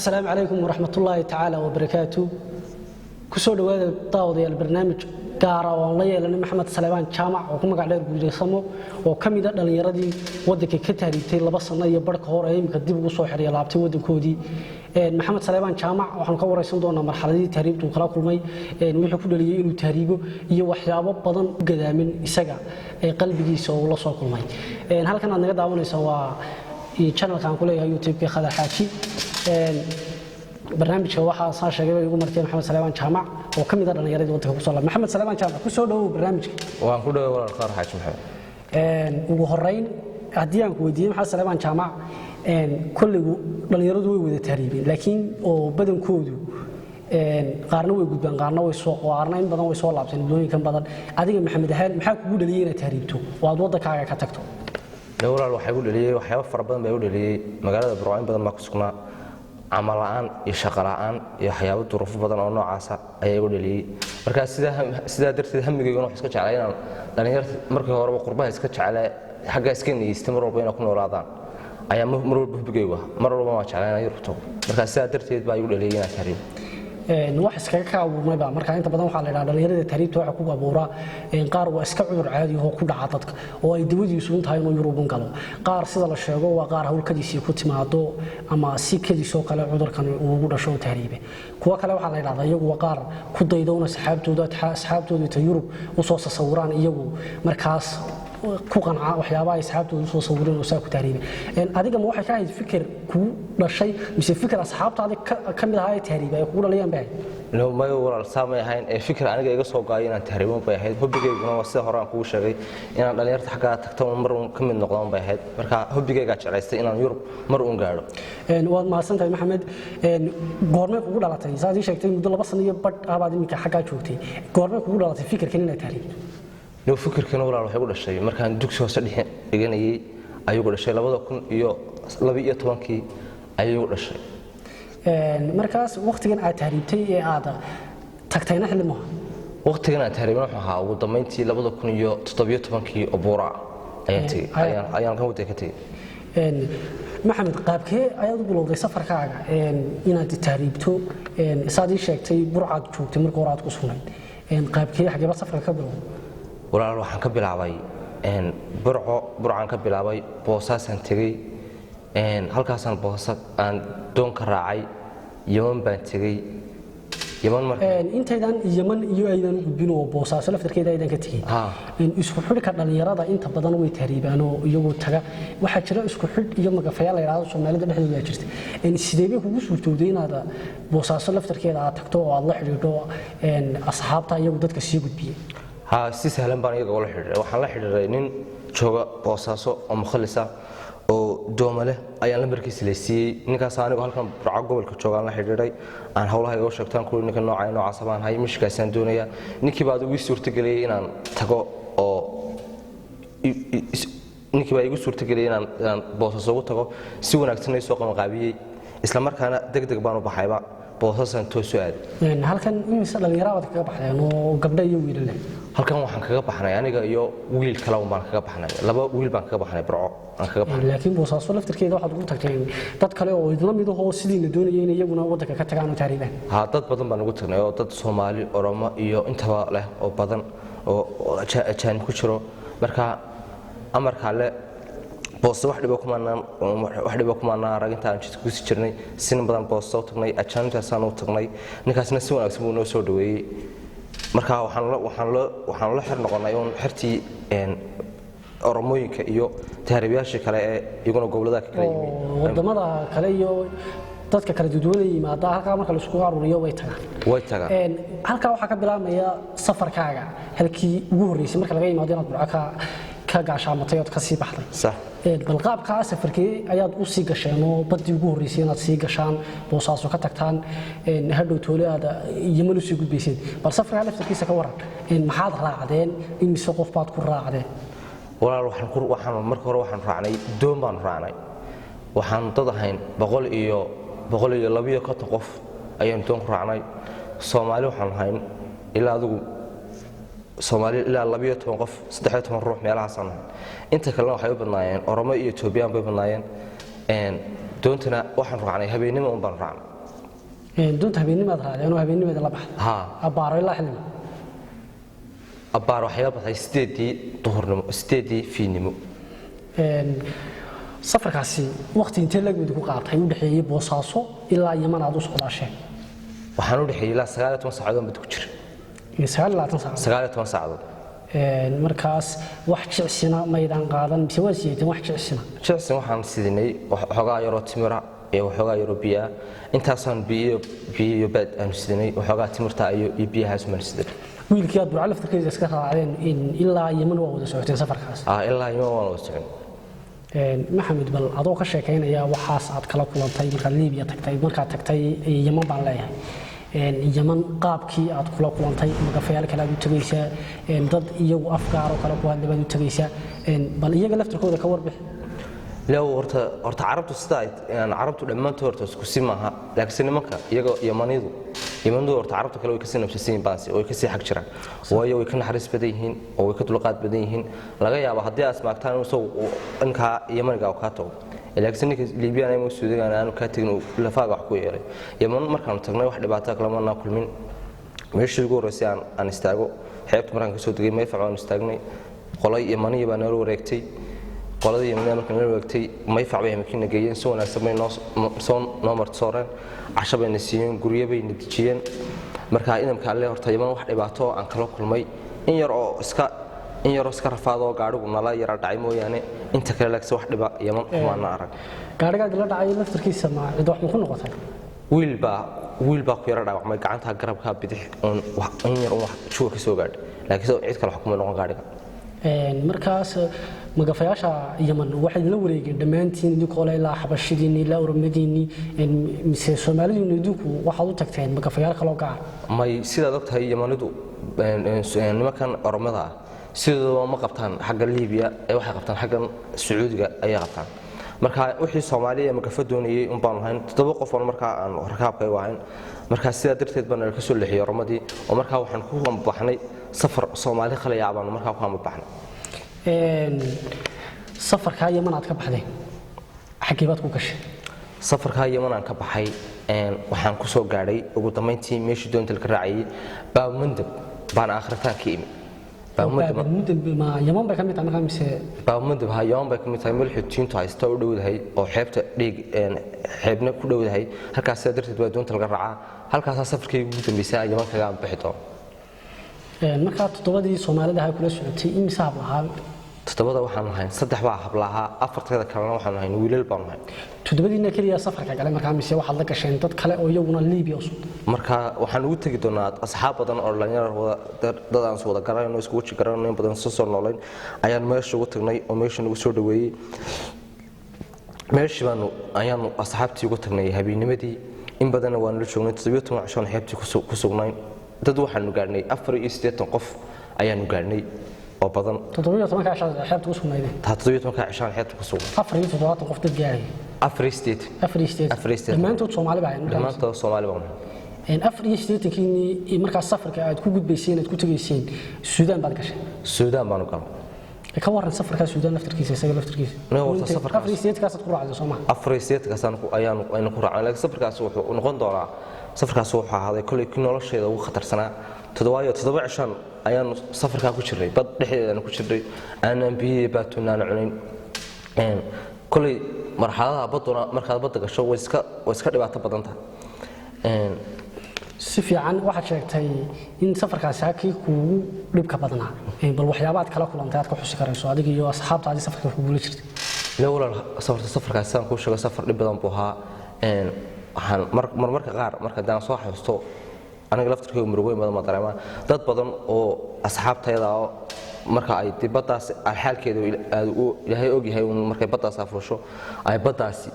Asalaamu calaykum waraxmatullaahi tacaala wabarakaatu. Kusoo dhowaada, daawadayaal, barnaamij gaara oo aan la yeelanay Maxamed Saleebaan Jaamac oo ku magac dheer Guuleysamo, oo ka mid a dhallinyaradii waddanka ka tahriibtay 2 sano iyo barhka hor ee iminka dib ugu soo xiriya laabtay waddankoodii. Maxamed Saleebaan Jaamac waxaanu ka waraysan doonaa marxaladihii tahriibta uu kala kulmay, wixii ku dhaliyey inuu tahriibo iyo waxyaabo badan u gadaamin isaga ee qalbigiisa oo uu la soo kulmay. Halkan aad naga daawanaysa waa channelka aan ku leeyahay YouTube-ka Khadar Xaaji. Barnaamijka waxaa saa sheegay bay igu martay Maxamed Saleebaan Jaamac oo ka mid ah dhallinyaradii waddanka kusoo laabtay. Maxamed Saleebaan Jaamac, kusoo dhawow barnaamijka. Waan ku dhaway, walaal Khadar Xaaji Maxamed. Ugu horeyn, haddii aan ku weydiiyey, Maxamed Saleebaan Jaamac, kollaygu dhallinyaradu way wada tahriibeen, laakiin oo badankoodu qaarna way gudbaan, qaarna way soo, qaarna in badan way soo laabteen muddooyinkan badan. Adiga Maxamed ahaan, maxaa kugu dhaliyey inaad tahriibto oo aad waddankaaga ka tagto? Walaal, waxaa igu dhaliyey waxyaabo fara badan baa igu dhaliyey. Magaalada Burco in badan baa ku sugnaa. Camal la'aan iyo shaqo la'aan iyo waxyaabo duruufo badan oo noocaasa ayaa igu dhaliyey. Marka sidaa darteed hamigayguna waxaan iska jeclay inaan dhallinyarta markii horeba qurbaha iska jeclaa, xaggaa iska niyeystay mar walba inay ku noolaadaan ayaa mar walba hubigaygu ah. Mar walba waan jeclaa inaan Yurub tago. Marka sidaa darteed baa igu dhaliyey inaan tahriibo. Wax iskaga ka abuurmayba? Marka inta badan waxaa la idhaha dhallinyarada tahriibta waxa ku abuuraa qaar waa iska cudur caadi oo ku dhaca dadka oo ay dawadiisu un tahay inuu Yurubun galo. Qaar, sida la sheego, waa qaar hawlkadiisii ku timaado ama si kadiisoo kale cudurkan uu ugu dhasho oo tahriibe. Kuwo kale waxaa la idhahdaa iyagu waa qaar ku daydowna asxaabtooda inta Yurub usoo sasawiraan, iyagu markaas ku qanca waxyaabaha ay asxaabtooda usoo sawireen oo saa ku tahriibay. Adiga ma waxay ka ahayd fikir kugu dhashay mise fikir asxaabtaadi ka mid ahaa ee tahriibay ay kugu dhalayaan bay ahayd? Mayo walaal, saa may ahayn. Ee fikir aniga iga soo go'ay inaan tahriibon bay ahayd. Hobbigayguna waa sida hore aan kugu sheegay, inaan dhallinyarta xaggaa tagto mar uun ka mid noqdon bay ahayd. Marka hobbigaygaa jeclaystay inaan Yurub mar uun gaadho. Waad mahadsantahay, Maxamed. Goormay kugu dhalatay? Saad ii sheegtay, muddo 2 sano iyo badh abaad iminka xaggaa joogtay. Goormay kugu dhalatay fikirkan inaad tahriibto? No, fikirkan walaal waxay ku dhashay markaan dugsi hoose dhexe dhiganayay ayuu ku dhashay. 2012-kii ayuu dhashay. Markaas waktigan aad tahriibtay ee aad tagtayna xilli maaha? Waqtigan aan tahriibin wuxuu ahaa ugu dambayntii 2017-kii oo buura ayaan tegey, ayaan kan waddanka ka tegey. Maxamed, qaabkee ayaad u bilowday safarkaaga inaad tahriibto? Saad ii sheegtay, Burcaad joogtay marka hore aad ku sugnayd. Qaabkee, xageeba safarka ka bilowday? Walaal, waxaan ka bilaabay Burco. Burcaan ka bilaabay, Boosaasaan tegey. Halkaasaan Boosa aan doon ka raacay, Yeman baan tegey. Yeman marka Intaydan Yeman iyo aydan u gudbin oo Boosaaso laftarkeeda aydan ka tegin, isku xidhka dhallinyarada inta badan way tahriibaan oo iyagoo taga waxaa jira isku xidh iyo magafayaal la yidhaahdo Soomaalida dhexdooda jirta. Sidee bay kugu suurtowday inaad Boosaaso laftarkeeda aad tagto oo aad la xidhiidho asxaabta iyagu dadka sii gudbiyey? Ha, si sahlan baan iyaga ula xidhiidhay. Waxaan la xidhiidhay nin jooga Boosaaso oo mukhalis ah oo dooma leh ayaan lambarkiisa la siiyey. Ninkaas anigu halkan Burco gobolka joogaan la xidhiidhay, aan howlaha iga sheegtaan kuwi ninka nooca noocaasa baan hay, mishkaasaan doonayaa. Ninkii baa igu suurtageliyey inaan tago oo ninkii baa igu suurtageliyey inaan Boosaaso ugu tago. Si wanaagsan ay soo qabanqaabiyey, isla markaana deg deg baan u baxayba, Boosasaan toos u aaday. Halkan imise dhallinyaro baad kaga baxdeen oo gabdho iyo wiilal leh? Halkan waxaan kaga baxnay aniga iyo wiil kale un baan kaga baxnay. Laba wiil baan kaga baxnay, Burco aan kaga baxnay. Laakiin Boosaaso laftirkeeda waxaad ugu tagteen dad kale oo idla mid ahoo sidiina doonaya in iyaguna waddanka ka tagaan oo tahriibaan? Ha, dad badan baan ugu tagnay oo dad Soomaali, Oromo iyo intaba leh oo badan oo ajaanib ku jiro. Marka amarka alle, Boosto wax dhibo kumaanaan arag inta aan jidka kusii jirnay. Sin badan Boosto u tagnay, ajaanibtaasaan u tagnay. Ninkaasna si wanaagsan buu noo soo dhaweeyey. Marka waxaan la xir noqonay uun xirtii Oromooyinka iyo tahriibayaashii kale ee iyaguna gobollada ka kala yimi. Oo wadamada kale iyo dadka kala duwan yimaada halkaa marka la isku aruuriyo way tagaan? Way tagaan. Halkaa waxaa ka bilaabmaya safarkaaga halkii ugu horreysay, marka laga yimaado inaad Burco ka gaashaamatay ood ka sii baxday. Sax. Bal qaabkaa safarkee ayaad u sii gasheen oo baddii ugu horreysay inaad sii gashaan, Boosaaso ka tagtaan, hadhow toole aad Yeman usii gudbayseen? Bal safarkaa laftarkiisa ka waran. Maxaad raacdeen? Imise qof baad ku raacdeen? Walaal, waxaan marka hore waxaan raacnay doon baan raacnay. Waxaan dad ahayn 152 qof ayaan doon ku raacnay. Soomaali waxaan ahayn ilaa adigu Soomaali ilaa 12 qof, 13 ruux meelahaasaan ahayn. Inta kalena waxay u badnaayeen Oromo iyo Etoobiyaan bay badnaayeen. Doontana waxaan raacnay habeennimo un baan raacnay. Doonta habeennimaad raacdeen oo habeennimeeda la baxday? Haa. Abbaaro ilaa xilima? Abbaar waxay la baxday 8dii duhurnimo, 8dii fiidnimo. Safarkaasi waqti intee leeg ku qaatay u dhexeeyey Boosaaso ilaa Yaman aad u socdaasheen? Waxaan u dhexeeyey ilaa 19 saacadood bad ku jira. 29 saacadood? 19 saacadood. Markaas wax jicsina maydaan qaadan mise waa siiyeen wax jicsina? Jicsin waxaan sidinay waxoogaa yaroo timira iyo waxoogaa yaroo biyaa. Intaasaan biyo biyo iyo baad aanu sidinay, waxoogaa timirta iyo biyahaas maan sidinay. Wiilkii aad Burco laftarkeeda iska raacdeen ilaa Yaman waa wada socoteen safarkaas? Ilaa Yaman waan wada socon. Maxamed, bal adoo ka sheekaynaya waxaas aad kala kulantay markaad Liibiya tagtay, markaad tagtay Yaman baan leeyahay, Yaman qaabkii aad kula kulantay magafayaal kale aad u tegaysaa, dad iyagu afgaar oo kale ku hadlay baad u tegaysaa, bal iyaga laftarkooda ka warbixi. Lew horta carabtu sida ay carabtu dhammaantood horta isku si maaha, laakiinse nimanka iyaga Yamanidu horta carabta kale way kasii nabsisan yihiin baansi, way kasii xag jiraan, waayo way ka naxariis badan yihiin oo way ka dulqaad badan yihiin. Laga yaabo haddii aad ismaagtaan inuu isagu ninkaa Yamaniga uu kaa tago, laakiinse ninka Liibiyaan ama Suudigan aanu kaa tegin uu lafaaga wax ku yeelay. Yaman markaanu tagnay wax dhibaato kale manaa kulmin. Meeshii ugu horreysay aan istaago xeebta markaan kasoo degay Mayfac waan istaagnay. Qolay Yamaniya baa nala wareegtay. Qoladii Yamaniya markaan nala wareegtay Mayfac bay hamakiina geeyeen. Si wanaagsan bay noo soo noo martisooreen, casho bayna siiyeen, guryo bayna dejiyeen. Marka idamka Alle horta Yaman wax dhibaato oo aan kala kulmay in yaroo iska rafaadoo gaadhigu nala yara dhacay mooyaane, inta kale laakiinse wax dhiba Yaman kumaana arag. Gaadhigaadi la dhacay laftarkiisa ma cid wax ma ku noqotay? Wiil baa ku yara dhaawacmay gacanta garabka bidix oon in yar un wax juga ka soo gaadhay, laakiinse cid kale wax kuma noqon gaadhiga. Markaas magafayaasha Yaman waxay la wareegeen dhammaantiin idinkoo le ilaa Xabashidiinni ilaa Oromadiinni, mise Soomaalidiinnu idinku waxaad u tagteen magafayaal kaloo gaar? May, sidaad ogtahay Yamanidu nimankan Oromada ah sidooda ma qabtaan xagga Liibiya ee waxay qabtaan xaggan Sacuudiga ayay qabtaan. Marka wixii Soomaaliya magafa doonayay un baanu ahayn 7 qof oo markaa aan rakaabka u ahayn. Marka sidaa darteed baan nala ka soo leexiyey Oromadii, oo markaa waxaan ku ambaxnay safar Soomaali khalayaa baanu markaa ku ambaxnay. Safarkaa Yaman aad ka baxdeen xaggee baad ku gashay? Safarkaa Yaman aan ka baxay waxaan ku soo gaadhay ugu dambayntii meeshii doonta laga raacayay, Baabmandab baan aakhiritaan ka imi. Baabmandab ma Yaman bay ka mid tahay markaa mise? Baabmandab ha, Yaman bay ka mid tahay, meel Xuutiyiintu haysta u dhowdahay oo xeebta dhiig xeebna ku dhowdahay. Halkaas sidaa darteed baa doonta laga raacaa. Halkaasaa safarkayga ugu dambeysay Yaman kaga bixi doono. Markaa 7dii Soomaalida ahaa kula socotay imise hab lahaa? 7da waxaanu ahayn 3 baa hablahaa, 4teeda kalena waxaanu ahayn wiilal baanu ahayn. 7diina keliya safarka galay markaa mise waxaad la gasheen dad kale oo iyaguna Liibiya u socda? Marka waxaan ugu tegi doonaa asxaab badan oo dhalinyaro dad aan wada garanayno, isku waji garanayno, in badan soo noolayn ayaan meesha ugu tagnay oo meesha nagu soo dhaweeyey. Meeshii baanu ayaanu asxaabtii ugu tagnay habeennimadii. In badanna waanu la joognay, 17 cashoon xeebtii ku sugnayn. Dad waxaanu gaadhnay 84 qof ayaanu gaadhnay oo badan. 17ka cashaad xeebta ku sugnaydeen? Taa 17ka cashaan xeebta ku sugnay. 74 qof dad gaaraya? 84. 84. 84. Dhammaantood Soomaali baa ahayd markaa? Dhammaantood Soomaali baan ahay. 84kiinii markaas safarka aad ku gudbayseen, aad ku tegayseen Suudaan baad gashay? Suudaan baanu galnay. Ka waran safarkaa Suudaan laftarkiisa, isaga laftarkiisa? No, horta safarkaas- 84kaasaad ku raacday, soo maha? 84kaasaan ayaanu aynu ku raacnay, laakiin safarkaasi wuxuu noqon doonaa, safarkaasi wuxuu ahaaday kolley kii nolosheeda ugu khatarsanaa. Toddobaayo 7 cishaan ayaanu safarkaa ku jirnay, bad dhexdeedaanu ku jirnay, aanan biyihii baatunaana cunayn. Kolley marxaladaha badduna markaad badda gasho way iska dhibaato badan tahay. Si fiican. Waxaad sheegtay in safarkaasi hakii kuugu dhibka badnaa. Bal waxyaabaad kala kulantay aad ka xusi karayso adiga iyo asxaabtaadii safarka kugula jirtay? Ila walaal, safarkaasi sidaan kuu sheego safar dhib badan buu ahaa. Waxaan marmarka qaar marka haddaan soo xasuusto aniga laftirkayga murugooyin badan baan dareemaa. Dad badan oo asxaabtayda oo marka ay dee baddaas xaalkeeda aad u Ilaahay ogyahay uun, markay baddaas afuusho ay baddaasi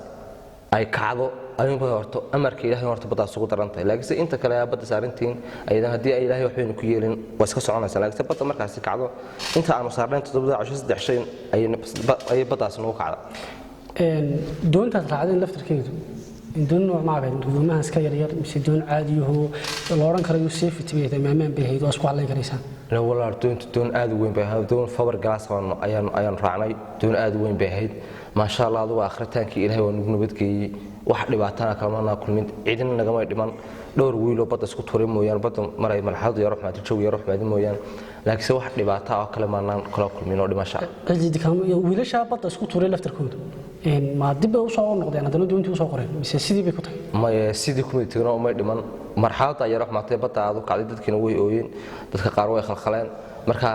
ay kacdo ayuunba horto amarka Ilaahay horta baddaas ugu daran tahay, laakiinse inta kale ayaa badda saarantihiin ayadan haddii ay Ilaahay waxbaynu ku yeelin waa iska soconaysaa. Laakiinse badda markaasi kacdo inta aanu saarnayn 7da casho 3 shay ayay baddaasi nagu kacda. Doontaad raacdeen laftarkeedu doon nooc ma ahayd? Doomaha iska yaryar mise doon caadiyahoo la odhan karayo safety bay tahay, maamaan bay ahayd, waa isku hadlayn karaysaan? La walaal, doontu doon aad u weyn bay ahayd. Doon fiber glass ayaanu raacnay. Doon aad u weyn bay ahayd, maasha Allah. Adigu akhritaankii Ilaahay waa nagu nabadgeeyey. Wax dhibaatana kalmanaa kulmin, cidina nagamay dhiman. Dhowr wiiloo badda isku tuuray mooyaan, badda maray malxadu yaro xumaatay, jawi yaro xumaatay mooyaan, laakiinse wax dhibaata oo kale maanaan kala kulmin oo dhimasho ah. Wiilasha badda isku tuuray laftarkoodu ma dib bay usoo noqdeen haddana doontii usoo qoreen, mise sidii bay ku tahay? Maye, sidii kumay tegin oo may dhiman. Marxaladda yaro xumaatay, badda aad u kacday, dadkiina way ooyeen, dadka qaar way khalkhaleen. Marka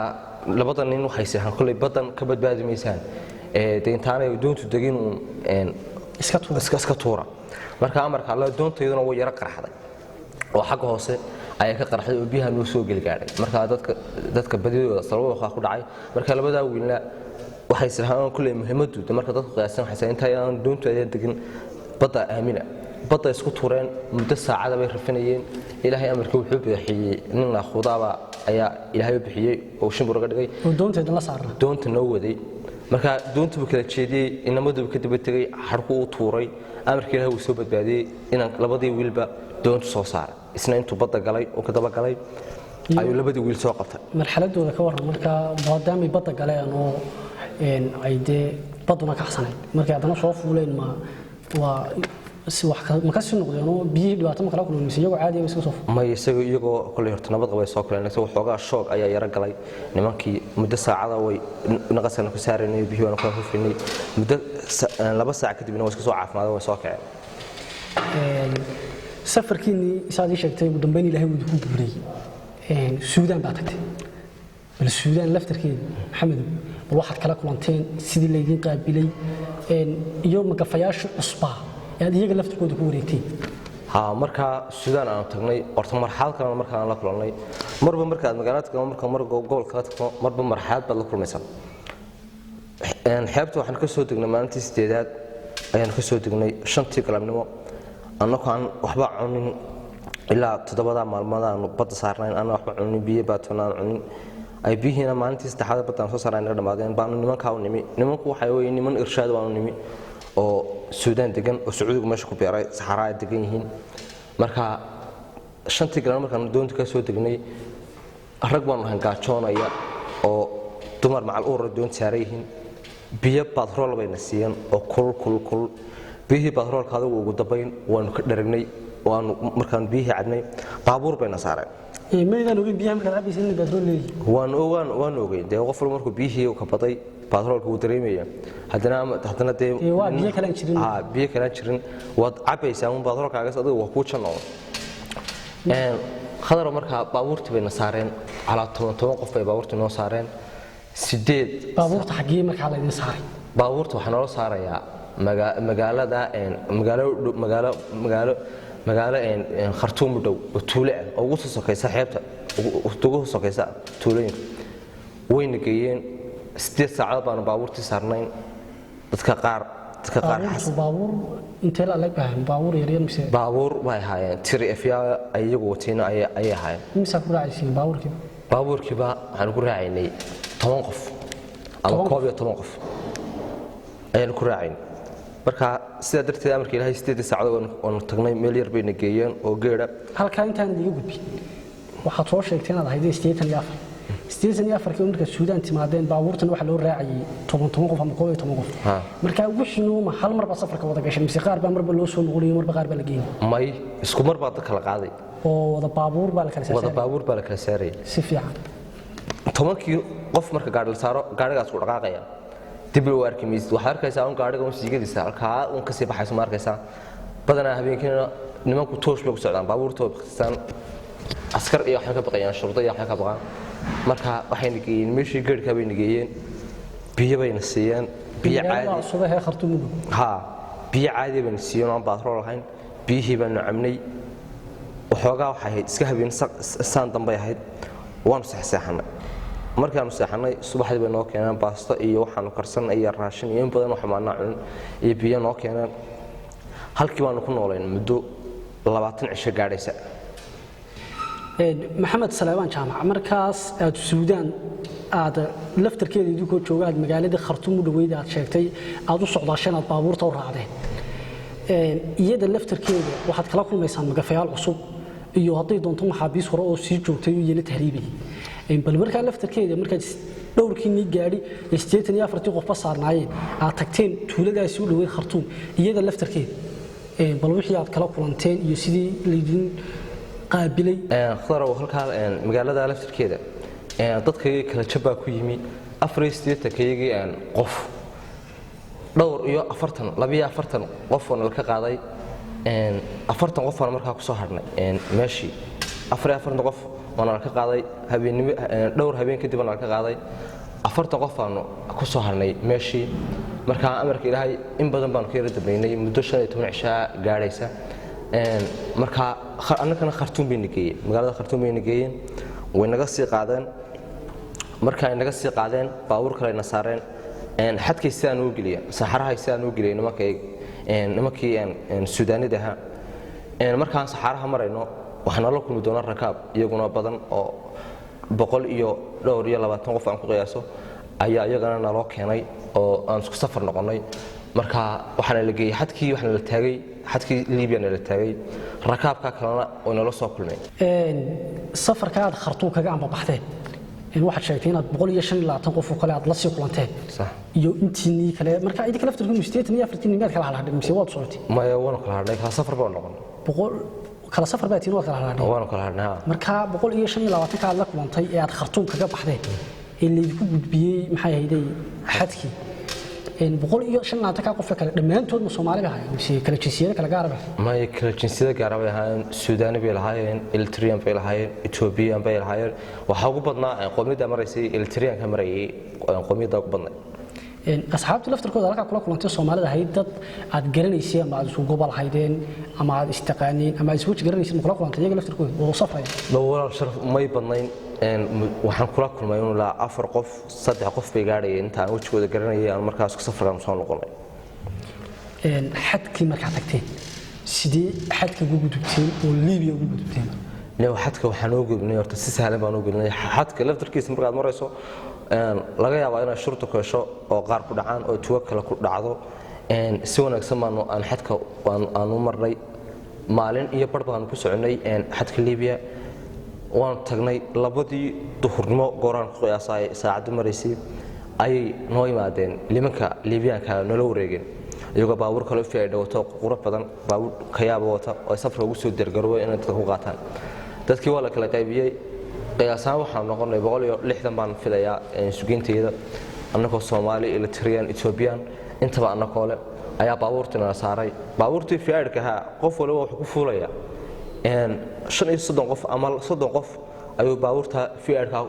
labada nin waxay seexan kolley baddan ka badbaadi maysaan, dee intaanay doontu degin uun iska tuura. Iska tuura. Marka amarka Alla doontayaduna way yaro qarxday oo xagga hoose ayaa ka qarxday oo biyaha noo soo geli gaadhay. Marka dadka badidooda sababo waxaa ku dhacay. Marka labadaa wiilna waxay isdhahaan kulley muhiimaddu de marka dadku qiyaasan waxay isdhahaan inta aan doontu ayaan degin badda aamina. Badda isku tuureen, muddo saacada bay rafinayeen. Ilaahay amarkii wuxuu bixiyey nin naaqudaaba ayaa Ilaahay u bixiyey oo shimbir uga dhigay oo doonteeda la saarna. Doonta noo waday. Marka doontubu kala jeediyey, inamadubu ka daba tegey, xadhku u tuuray. Amarkii Ilahay wuu soo badbaadiyey inaan labadii wiilba doontu soo saaray. Isna intuu badda galay oo ka daba galay ayuu labadii wiil soo qabtay. Marxaladooda ka warran marka, maadaamay badda galeen oo ay dee badduna kaxsanayd, markay haddana soo fuuleen ma waa si wax ma ka sii noqdeen oo biyihii dhibaato ma kala kulmeen, mise iyagoo caadiya ba iska soo fuuleen? May, isaga iyagoo kolay horta nabad qabay soo kuleen, laakiin waxoogaa shoog ayaa yaro galay nimankii. Muddo saacada way naqaskana ku saaraynay, biyihii waanu kala hufinay. Muddo 2 saac kadibna way iska soo caafimaadeen, way soo kaceen. Safarkiinii isaad ii sheegtay ugu dambeyn Ilaahay wuu idinku guuleeyey, Suudaan baa tagtay. Bal Suudaan laftarkeeda, Maxamedow, bal waxaad kala kulanteen, sidii laydiin qaabilay iyo magafayaasha cusbaa ee aad iyaga laftarkooda ku wareegteen. Ha, markaa Suudaan aanu tagnay horta marxalad kalena markaan la kulannay. Marba markaad magaalada tagto, marka mar gobol kala tagto, marba marxalad baad la kulmaysaa. Xeebta waxaan ka soo degnay maalintii 8aad ayaan ka soo degnay 5tii galabnimo, annagoo aan waxba cunin. Ilaa 7da maalmood aanu badda saarnayn aan waxba cunin, biyo baatoona aan cunin, ay biyihiina maalintii saddexaad badda aan soo saarnay naga dhamaadeen, baanu nimankaa u nimi. Nimanku waxay weeye niman irshaad baanu nimi oo Suudaan degan oo Sacuudigu meesha ku beeray, saxaraa ay degan yihiin. Marka 5tii galabnimo markaan doonta ka soo degnay, rag baanu ahayn gaajoonaya oo dumar macal uurra doonta saaran yihiin. Biyo batrool bayna siiyeen oo kulul kulul kulul. Biyihii batroolka adigu ugu dambayn waanu ka dharagnay. Waanu markaan biyihii cabnay baabuur bayna saareen. Maydaan ogeyn biyaha markaad cabaysa inay batrool leeyihiin? Waan ogeyn dee. Qof walba markuu biyihii ka baday batroolka wuu dareemaya. Haddana dee Dee waa biyo kale aan jirin. Ha, biyo kale aan jirin waad cabaysaa un batroolkaagas adiga waa kuu janno. Khadaro, markaa baabuurtii bayna saareen, calaa 10 10 qof bay baabuurtii noo saareen, 8. Baabuurta xaggee markaa laydin saaray? Baabuurta waxaa noola saarayaa magaalada magaalo magaalo magaalo magaalo Khartuum u dhow oo tuulo ah oo ugu soo sokaysa xeebta, ugu soo sokaysa tuulooyinka. Wayna geeyeen. 8 saacadood baanu baabuurtii saarnayn. Dadka qaar Baabuurtu baabuur intee la leg bahan, baabuur yaryar mise? Baabuur bay ahaayeen tiri efyaa ay iyagu watayna ayay ahaayeen. Imisaa ku raacaysiin baabuurkiiba? Baabuurkiiba waxaan ku raacaynay 10 qof ama 10? 11 qof ayaanu ku raacaynay. Marka sidaa darteed amarka Ilaahay 8dii saacadood waanu tagnay, meel yar bayna geeyeen oo geedha. Halkaa intaan idiga gudbin, waxaad soo sheegtay inaad ahayd 84, 84kii markaad Suudaan timaadeen. Baabuurtan waxaa loo raacayay 10 10 qof ama 11 qof. Marka wixiinuuma hal mar baa safarka wada gashay, mise qaar baa marba loo soo noqonayo, marba qaar baa la geynay? May, isku mar baa dad kala qaaday. Oo wada baabuur baa la kala wada saaray? Baabuur baa la kala saarayay. Si fiican. 10kii qof marka gaadhi la saaro, gaadhigaas ku dhaqaaqaya, dib loo arki maysid. Waxaad arkaysaa un gaadhiga un siigadiisa halkaa un kasii baxayso ma arkaysaa. Badanaa habeenkiina nimanku toosh bay ku socdaan, baabuurta way baktistaan, askar iyo waxay ka baqayaan, shurdo iyo waxay ka baqaan. Marka waxayna geeyeen meeshii geedhkaa bayna geeyeen, biyo bayna siiyeen, biyo Magaalada caadi. Cusub ee Khartuum u dhow. Ha, biyo caadi bayna siiyeen oo aan baatrool ahayn. Biyihii baanu cabnay waxoogaa. Waxay ahayd iska habeen saan dambay ahayd, waanu seexseexannay. Markaanu seexannay subaxdii bay noo keeneen baasto iyo waxaanu karsan iyo raashin iyo in badan wax maanaa cunin iyo biyo noo keeneen. Halkii baanu ku noolayn muddo 20 cisho gaadhaysa. Maxamed Saleebaan Jaamac, markaas aad Suudaan aad laftarkeeda idinkoo jooga aad magaaladii Khartuum u dhoweyd aad sheegtay aad u socdaasheen, aad baabuurta u raacdeen, iyada laftarkeeda waxaad kala kulmaysaan magafayaal cusub iyo hadday doonto maxaabiis hore oo sii joogtay oo iyana tahriibayay. Bal markaa laftarkeeda markaad dhowrkiinii gaadhi ee 84tii qofba saarnaayeen aad tagteen tuuladaasi u dhoweyd Khartuum, iyada laftarkeeda Bal wixii aad kala kulanteen iyo sidii laydin qaabilay. Khadarow, halkaa magaalada laftirkeeda dadkayagii kala jabbaa ku yimi. 84-kayagii qof, dhowr iyo afartan, 42 qof oo nala ka qaaday, 40 qof baan markaa kusoo hadhnay meeshii. 44 qof oo nala ka qaaday habeennimo, dhowr habeen kadib nala ka qaaday, 40 qof baanu kusoo hadhnay meeshii. Markaa amarka Ilaahay in badan baanu ka yara dambaynay, muddo 15 cishaa gaadhaysa. Markaa annagana Khartuum bayna geeyeen, magaalada Khartuum bayna geeyeen, way naga sii qaadeen. Marka ay naga sii qaadeen, baabuur kale na saareen, xadkay sidaan ugu geliyeen, saxarahay sidaan ugu geliyeen nimankii Suudaanida ahaa. Markaan saxaaraha marayno, waxaan nala kulmi doona rakaab iyaguna badan oo boqol iyo dhowr iyo labaatan qof aan ku qiyaaso ayaa iyagana naloo keenay oo aan isku safar noqonnay. Marka waxaana la geeyey xadkii, waxaana la taagay xadkii Libiya nala taagay, rakaabka kalena oo nala soo kulmay. Safarka aad Khartuum kaga ambabaxdeen, waxaad sheegtay inaad 125 qof oo kale aad la sii kulanteen iyo intiinii kale. Marka idinka laftirkiinu 84-tii miyaad kala hadhadhay mise waad socotay? Maya, waanu kala hadhnay, kala safar baan noqon. Boqol kala safar baa tiin, waad kala hadhadhay? Waanu kala hadhnay, ha. Marka 125-ka aad la kulantay ee aad Khartuum kaga baxdeen ee laydinku gudbiyey, maxay ahayday, xadkii, 125-ka qofka kale dhammaantood ma Soomaali bay ahaayeen mise kala jinsiyada kala gaara bay? May, kala jinsiyada gaara bay ahaayeen. Suudaani bay lahaayeen, Eritrian bay lahaayeen, Ethiopian bay lahaayeen. Waxaa ugu badnaa qowmiyadda maraysay Eritrianka marayay, qowmiyadda ugu badnay. Asxaabta laftarkooda halkaa kula kulantay Soomaalida ahayd, dad aad garanaysay ama aad isku gobol ahaydeen ama aad istaqaaniin ama aad isweji garanaysay ma kula kulantay iyaga laftarkooda oo safraya? Walaal Sharaf, may badnayn. Waxaan kula kulmay inuu ilaa afar qof, saddex qof bay gaadhayeen inta aan wejigooda garanayay aan markaas safarkan soo noqonay. Xadkii markaa tagteen, sidee xadka ugu gudubteen oo Liibiya ugu gudubteen? New, xadka waxaan oo gudubnay horta si sahlan baan u gudubnay. Xadka laftarkiisa markaad marayso, laga yaabaa inaad shurta ku hesho oo qaar ku dhacaan oo tuwo kale ku dhacdo. Si wanaagsan baanu aan xadka aan u marnay. Maalin iyo bar baanu ku soconay xadka Liibiya. Waanu tagnay 2-dii duhurnimo gooraan ku qiyaasay saacaddu maraysay ayay noo yimaadeen nimanka Liibiyaanka, noola wareegeen iyagoo baabuur kale fi ay dhawato qurux badan, baabuur kayaaba wata oo ay safarka ugu soo diyaargarooba inay dadka ku qaataan. Dadkii waa la kala qaybiyey. Qiyaasaan waxaan noqonay 160 baan filayaa sugeynteeda, annagoo Soomaali, Eritrian, Ethiopian intaba annagoo leh ayaa baabuurtii nala saaray. Baabuurtii fiaidhka ahaa qof waliba wuxuu ku fuulayaa 35 qof ama 30 qof ayuu baabuurta fiaidhka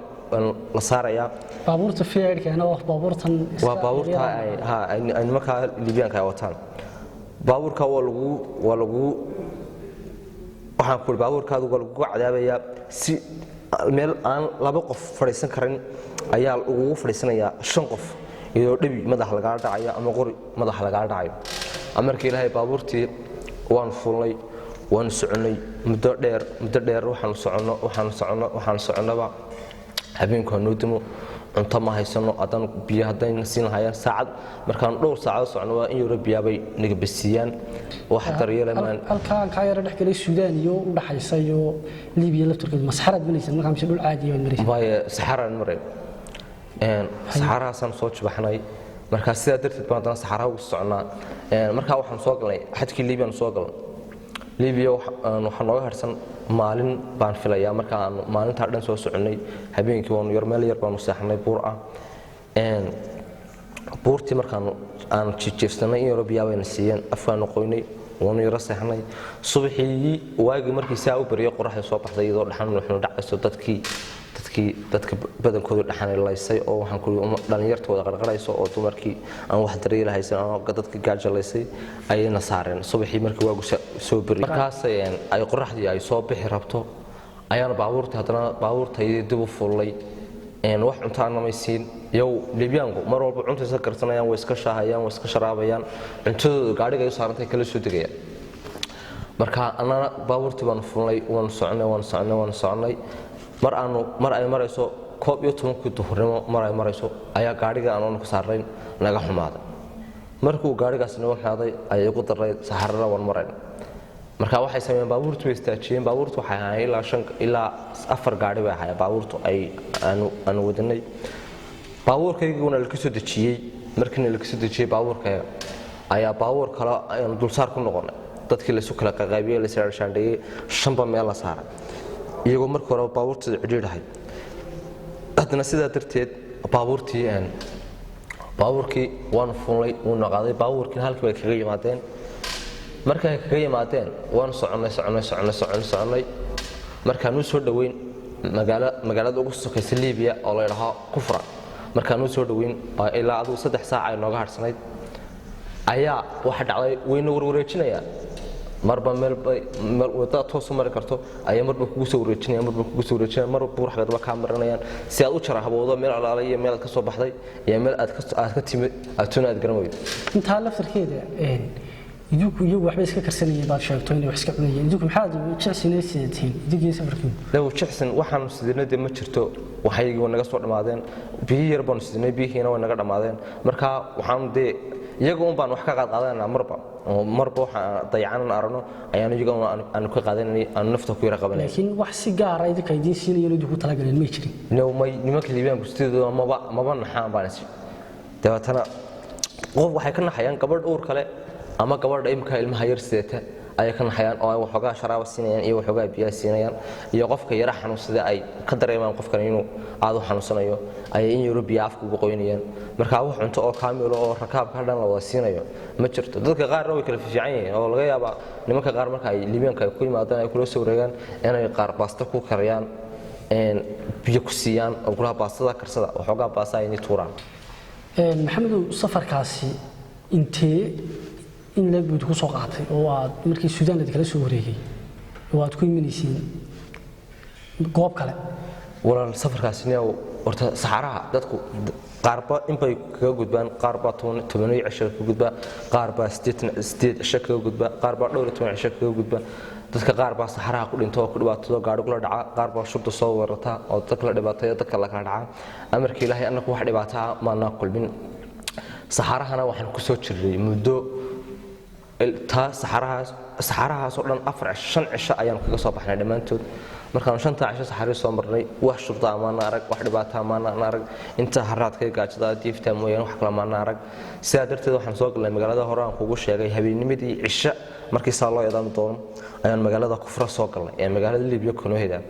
la saarayaa. Baabuurta fiaidhkana waa baabuurtan? Waa baabuurta ay nimanka Liibiyaanka ay wataan. Baabuurka waa lagu waxaan ku baabuurkaadu waa lagugu cadaabayaa. Si meel aan laba qof fadhiisan karin ayaa ugugu fadhiisanayaa shan qof, iyadoo dhebi madaxa lagala dhacayo ama qori madaxa lagala dhacayo. Amarka Ilaahay baabuurtii waanu fuulnay, waanu soconnay muddo dheer, muddo dheer. Waxaanu soconno, waxaanu soconno, waxaanu soconnoba habeenku hanoo dimo, cunto ma haysano. Haddaan biyo haddayna siin lahayaan saacad, markaan dhowr saacadood socno waa in yaro biyaabay naga basiiyaan, wax daryeelamaan. Halkaan kaa yara dhex galay, Suudaan iyo u dhaxaysa iyo Liibiya laftarkeedu ma saxaraad maraysa markaa mise dhul caadi baad maraysa? Waaye, saxaraan maray, saxarahaasaan soo jubaxnay. Markaa sidaa darteed baan haddana saxaraha ugu socnaa. Markaa waxaan soo galnay xadkii Liibiyaan soo galnay. Liibiya waxaa nooga harsan maalin baan filayaa. Marka aanu maalintaa dhan soo soconnay, habeenkii waanu yar meel yar baanu seexnay buur ah. Buurtii markaanu aan jijiifsanay, in yaro biyaa bayna siiyeen, afkaanu qoynay, waanu yaro seexnay. Subaxii waagii markii saa u baryay, qoraxda soo baxday iyadoo dhaxan wuxuu dhacayso, dadkii dadka badankoodu dhaxanay laysay oo waxaan ku dhalinyartooda qarqarayso oo dumarkii aan wax daryeel haysan oo dadka gaajalaysay ayayna saareen. Subaxii markii waagu soo baryay, markaas ay qoraxdii ay soo bixi rabto, ayaana baabuurtii haddana baabuurtayadii dib u fullay. Wax cunto aan namaysiin iyow. Liibyaanku mar walba cunta iska karsanayaan, way iska shaahayaan, way iska sharaabayaan, cuntadooda gaadhiga ay u saarantay kala soo degayaan. Marka annana baabuurtii baanu fulnay, waanu soconay, waanu soconay, waanu soconay. Mar aanu mar ay marayso 11-kii duhurnimo mar ay marayso ayaa gaadhiga aanu ku saarnayn naga xumaaday. Markuu gaadhigaas naga xumaaday ayay igu darnayd, saxarana waan marayna. Marka waxay sameeyeen, baabuurtu way istaajiyeen. Baabuurtu waxay ahaayeen ilaa shan ilaa afar gaadhi bay ahaayeen baabuurtu ay aanu wadanay. Baabuurkayguna laka soo dejiyey. Markiina laka soo dejiyey baabuurkayaga ayaa baabuur kale ayaan dulsaar ku noqonay. Dadkii laysu kala qaqaybiyey, layshaandheeyey, shanba meel la saaray, iyagoo markii hore baabuurtooda cidhiidhahay. Haddana sidaa darteed baabuurtii baabuurkii waanu fuulnay, wuuna qaaday baabuurkiina. Halkii bay kaga yimaadeen. Markay kaga yimaadeen, waanu soconnay, soconnay, soconnay, soconnay, soconnay. Markaanuu soo dhoweyn magaalo, magaalada ugu sokaysa Liibiya oo la yidhaaho Kufra, markaanuu soo dhoweyn oo ilaa adigu 3 saac ay nooga hadhsanayd, ayaa waxa dhacday wayna warwareejinayaan. Marba meel bay meel wadada toos u mari karto ayaa marba kugu soo wareejinayaan, marba kugu soo wareejinayaan, marba buur xageedba kaa marinayaan, si aad u jara habowdo meel alaala iyo meel aad ka soo baxday iyo meel aad ka timid aad tuna aad garan weydo. Intaa laftarkeeda idinku iyagu waxba iska karsanayeen baad sheegto inay wax iska cunayeen. Idinku maxaad jecsinay sidatiin idinkiyo safarkiinu? Lew jecsin waxaanu sidinay dee ma jirto. Waxaygii way naga soo dhammaadeen. Biyi yar baanu sidinay, biyihiina way naga dhammaadeen. Marka waxaanu dee iyaga un baan wax ka qaadqaadanayna marba, oo marba waxa dayacanan aragno ayaanu iyaga un aanu ka qaadanay, aanu nafta ku yara qabanay. Laakiin wax si gaara idinka idiin siinayeen oo idinku talagaleen may jirin? No, may. Nimanka Liibiyaanku sidooda maba naxaan baan is. Dabeetana qof waxay ka naxayaan gabadh uur kale ama gabadha imika ilmaha yar sideeta ayay ka naxayaan, oo ay waxoogaa sharaaba siinayaan iyo waxoogaa biyaha siinayaan, iyo qofka yara xanuunsada ay ka dareemaan qofkan inuu aad u xanuunsanayo ayay in yaro biyo afka ugu qoynayaan. Marka wax cunto oo kaamilo oo rakaabka dhan la wada siinayo ma jirto. Dadka qaarna way kala fiican yihiin, oo laga yaabaa nimanka qaar marka ay Liibiyaanka ay ku yimaadaan, ay kula soo wareegaan, inay qaar baasta ku kariyaan, biyo ku siiyaan oo kulaha baastada karsada, waxoogaa baasta ay inay tuuraan. Maxamedow, safarkaasi intee in leeg buu idinku soo qaatay oo aad markii Suudaan idinkala soo wareegay oo aad ku imanaysiin goob kale? Walaal, safarkaasi niyow horta saxaraha dadku qaarba inbay kaga gudbaan. Qaar baa 10 cisho kaga gudba, qaar baa 88 cisho kaga gudba, qaar baa dhowr iyo toban cisho kaga gudba. Dadka qaar baa saxaraha ku dhinta oo ku dhibaatado, gaadhi kula dhaca. Qaar baa shurta soo weerarta oo dadka la dhibaateeyo, dadka la kala dhaca. Amarka Ilaahay, annagu wax dhibaataa maanaa kulmin. Saxarahana waxaan ku soo jirnay muddo taa saxarahaas, saxarahaasoo dhan 4 cisho, 5 cisho ayaan kaga soo baxnay dhammaantood. Markaanu shantaa cisho saxarii soo marnay, wax shurta amaana arag, wax dhibaata amaana arag, inta haraadka iyo gaajada diifta mooyaane wax kale maana arag. Sidaa darteed waxaan soo galnay magaalada hore aan kugu sheegay. Habeennimadii cisho markii saa loo eedaami doono ayaan magaalada Kufra soo galnay ee magaalada Libiya konoheda.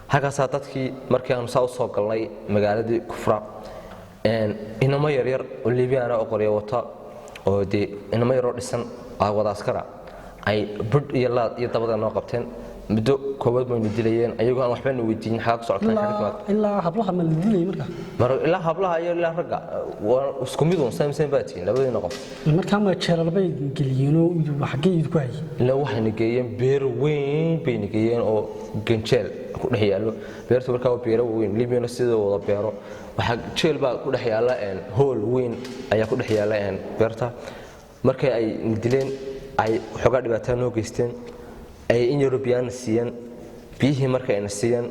Halkaasaa dadkii markii aanu saa u soo galnay magaaladii Kufra, inamo yaryar oo Liibiyaana oo qoryo wata, oo dee inamo yaroo dhisan oo wada askara, ay budh iyo laad iyo dabada noo qabteen. Muddo koowaad baynu dilayeen ayagoo aan waxba na weydiinin xagaa ku socotaan, xagaa ilaa timaad. Ilaa hablaha ma la dilay marka? Mar ilaa hablaha iyo ilaa ragga waa isku mid uun, same same baa tihiin labadiina qof. Markaa ma jeelal bay geliyeenoo xaggee idinku hayay? Ilaa waxayna geeyeen beer weyn bayna geeyeen oo ganjeel ku dhex yaallo beertu. Markaa waa beero weyn, Libyana sida wada beero. Waxaa jeel baa ku dhex yaalla, hool weyn ayaa ku dhex yaalla beerta. Markay ay dileen, ay xoogaa dhibaataa noo geysteen, ay in yaro biyaana siiyeen. Biyihii marka ayna siiyeen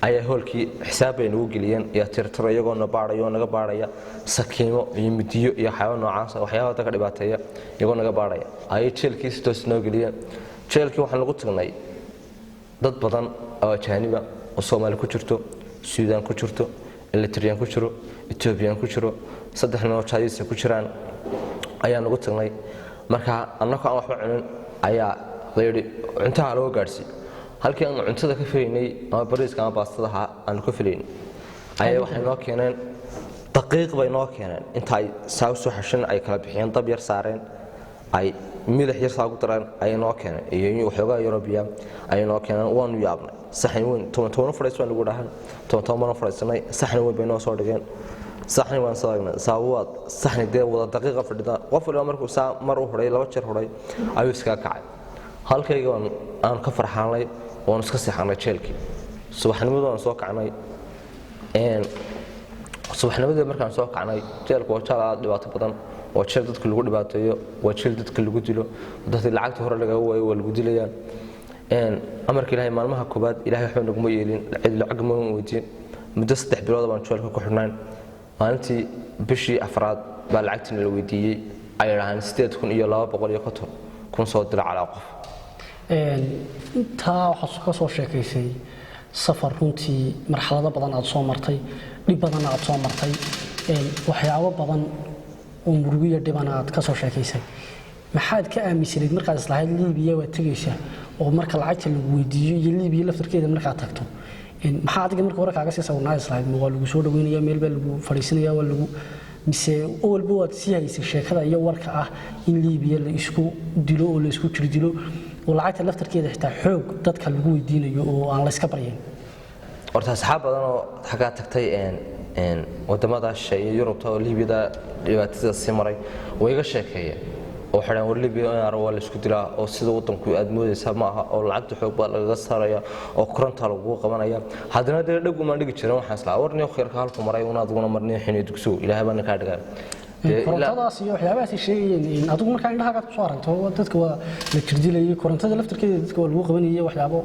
ayaa hoolkii xisaab bay nagu geliyeen iyo tirtiro, iyagoo na baadhaya oo naga baadhaya sakiimo iyo midiyo iyo waxyaaba noocaas, waxyaaba dadka dhibaateeya iyagoo naga baadhaya, ayay jeelkii si toos noo geliyeen. Jeelkii waxaan lagu tagnay dad badan oo ajaaniba, oo Soomaali ku jirto, Suudaan ku jirto, Eritreyaan ku jiro, Etoobiyaan ku jiro, saddex nin oo Chinese ku jiraan ayaan ugu tagnay. Marka annagoo aan waxba cunin ayaa la yidhi cuntaha loo gaadhsiiyo. Halkii aanu cuntada ka filaynay ama bariiska ama baastadaha aanu ka filaynay ayaa waxay noo keeneen daqiiq bay noo keeneen. Inta ay saa u soo xashin, ay kala bixiyeen, dab yar saareen, ay milix yar saa ugu dareen ayay noo keeneen, iyo waxoogaa yaroo biya ayay noo keeneen. Waanu yaabnay. Saxan weyn, toban toban fadhiis baan ugu dhahan, toban toban baan fadhiisanay. Saxan weyn bay noo soo dhigeen. Saxni waan soo aragnay saawaad saxni dee wada daqiiqa fadhida. Qof waliba markuu saa mar u huray, laba jeer huray, ayuu iskaga kacay. Halkayga waan aan ka farxaanay, waanu iska seexanay jeelkii. Subaxnimadu waan soo kacnay. Subaxnimadii markaan soo kacnay, jeelku waa jeel aad dhibaato badan, waa jeel dadka lagu dhibaateeyo, waa jeel dadka lagu dilo. Dadkii lacagta hore lagaga waayo waa lagu dilayaa. Amarka Ilaahay, maalmaha koobaad Ilaahay waxba naguma yeelin, cid lacag ma weydiin. Muddo 3 bilood baan jeelka ku xidhnayn. Maalintii bishii afraad baa lacagtiina la weydiiyey. Ay idhaahaan 8250 soo dira calaa qof. Intaa waxaad ka soo sheekaysay safar runtii marxalado badan aad soo martay, dhib badan aad soo martay, waxyaabo badan oo murugiyo dhibana aad ka soo sheekaysay. Maxaad ka aaminsanayd markaad islahayd Liibiya waad tegaysaa, oo marka lacagta lagu weydiiyo iyo Liibiya laftarkeeda markaad tagto, maxaa adiga marka hore kaaga sii sawirnaa islahayd? Ma waa lagu soo dhaweynaya, meel baa lagu fadhiisanaya, waa lagu, mise awalba waad sii haysay sheekada iyo warka ah in Liibiya la isku dilo oo la isku jirdilo oo lacagta laftarkeeda xitaa xoog dadka lagu weydiinayo oo aan la iska baryayn? Horta asxaab badan oo xaggaa tagtay wadamada shisheeye, Yurubta oo Liibiyada dhibaatada sii maray, way iga sheekeeyeen oo waxay dhahaan, war Liibiya in arag waa la isku dilaa, oo sida wadanku aad moodaysa ma aha, oo lacagta xoog baa lagaga saaraya oo korontaa lagugu qabanaya. Haddana dee dheg umaan dhigi jirin. Waxaan islahaa, war niyo khayrka halku maray una adiguna marniyo xiniyo dugsigu Ilaahay baa ninkaa dhigaa. Korontadaas iyo waxyaabahaas ay sheegayeen, adigu markaa indhahagaad kusoo aragto, dadka waa la jirdilayay, korontada laftarkeeda dadka waa lagu qabanayay, waxyaabo?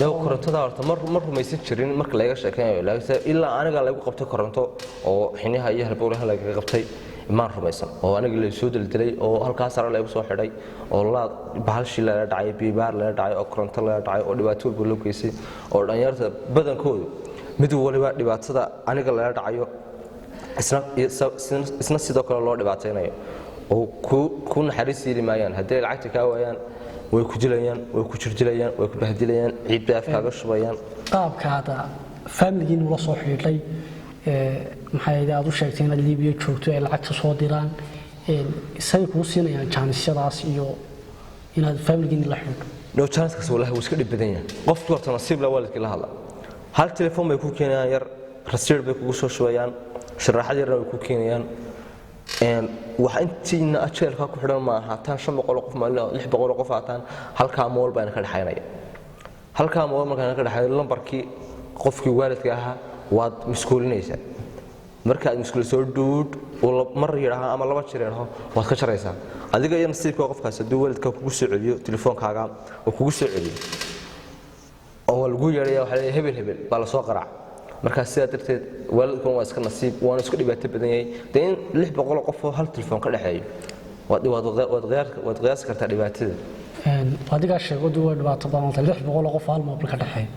Low korontada horta mar rumaysan jirin marka laga sheekeynayo, laakiinse ilaa aniga lagu qabtay koronto oo xiniyaha iyo halbowlaha lagaga qabtay maan rumaysan, oo aniga la soo daldalay oo halkaas sare lagu soo xidhay oo laad bahalshii lala dhacay, biibaar lala dhacay oo koronto lala dhacay oo dhibaato walba loo geystay, oo dhalinyarta badankoodu mid waliba dhibaatada aniga lala dhacayo isna sidoo kale loo dhibaataynayo oo ku naxariis yeeli maayaan. Haddii ay lacagta kaa waayaan, way ku dilayaan, way ku jirdilayaan, way ku bahdilayaan, ciid bay afkaaga shubayaan. Qaabkaada faamiligiinu la soo xidhiidhay, maxay aad u sheegtay inaad Liibiya joogto, ay lacagta soo diraan, say kuu siinayaan jaanisyadaas iyo inaad faamiligiini la xidhiidho? No, jaaniskaas wallahi wuu iska dhib badan yahay. Qofkii horta nasiib la waalidkii la hadla, hal telefoon bay ku keenayaan, yar rasiir bay kugu soo shubayaan, sharaxad yarna way ku keenayaan. Wax intiina jeelka ku xidhan ma ahaataan 500 qof ma 600 qof ahaataan, halkaa mool baan ka dhaxaynaya. Halkaa mool markaan ka dhaxayo, lambarkii qofkii waalidka ahaa waad miskuulinaysaa. Marka aad miskuuliso dhuudh mar yidhaaha ama laba jeer yidhaaho, waad ka jaraysaa. Adiga iyo nasiibka qofkaas, hadduu waalidka kugu soo celiyo telefoonkaaga oo kugu soo celiyo oo waa lagu yeedhaya, waxaa leeyahay hebel hebel baa lasoo qaraac. Markaa sidaa darteed waalidkuna waa iska nasiib, waana isku dhibaato badan yahay. Dee in 600 qof oo hal telefoon ka dhexeeyo, waad qiyaasi kartaa dhibaatada. Adigaa sheego dee waa dhibaato badan tahay 600 qof hal moobil ka dhexeeyo.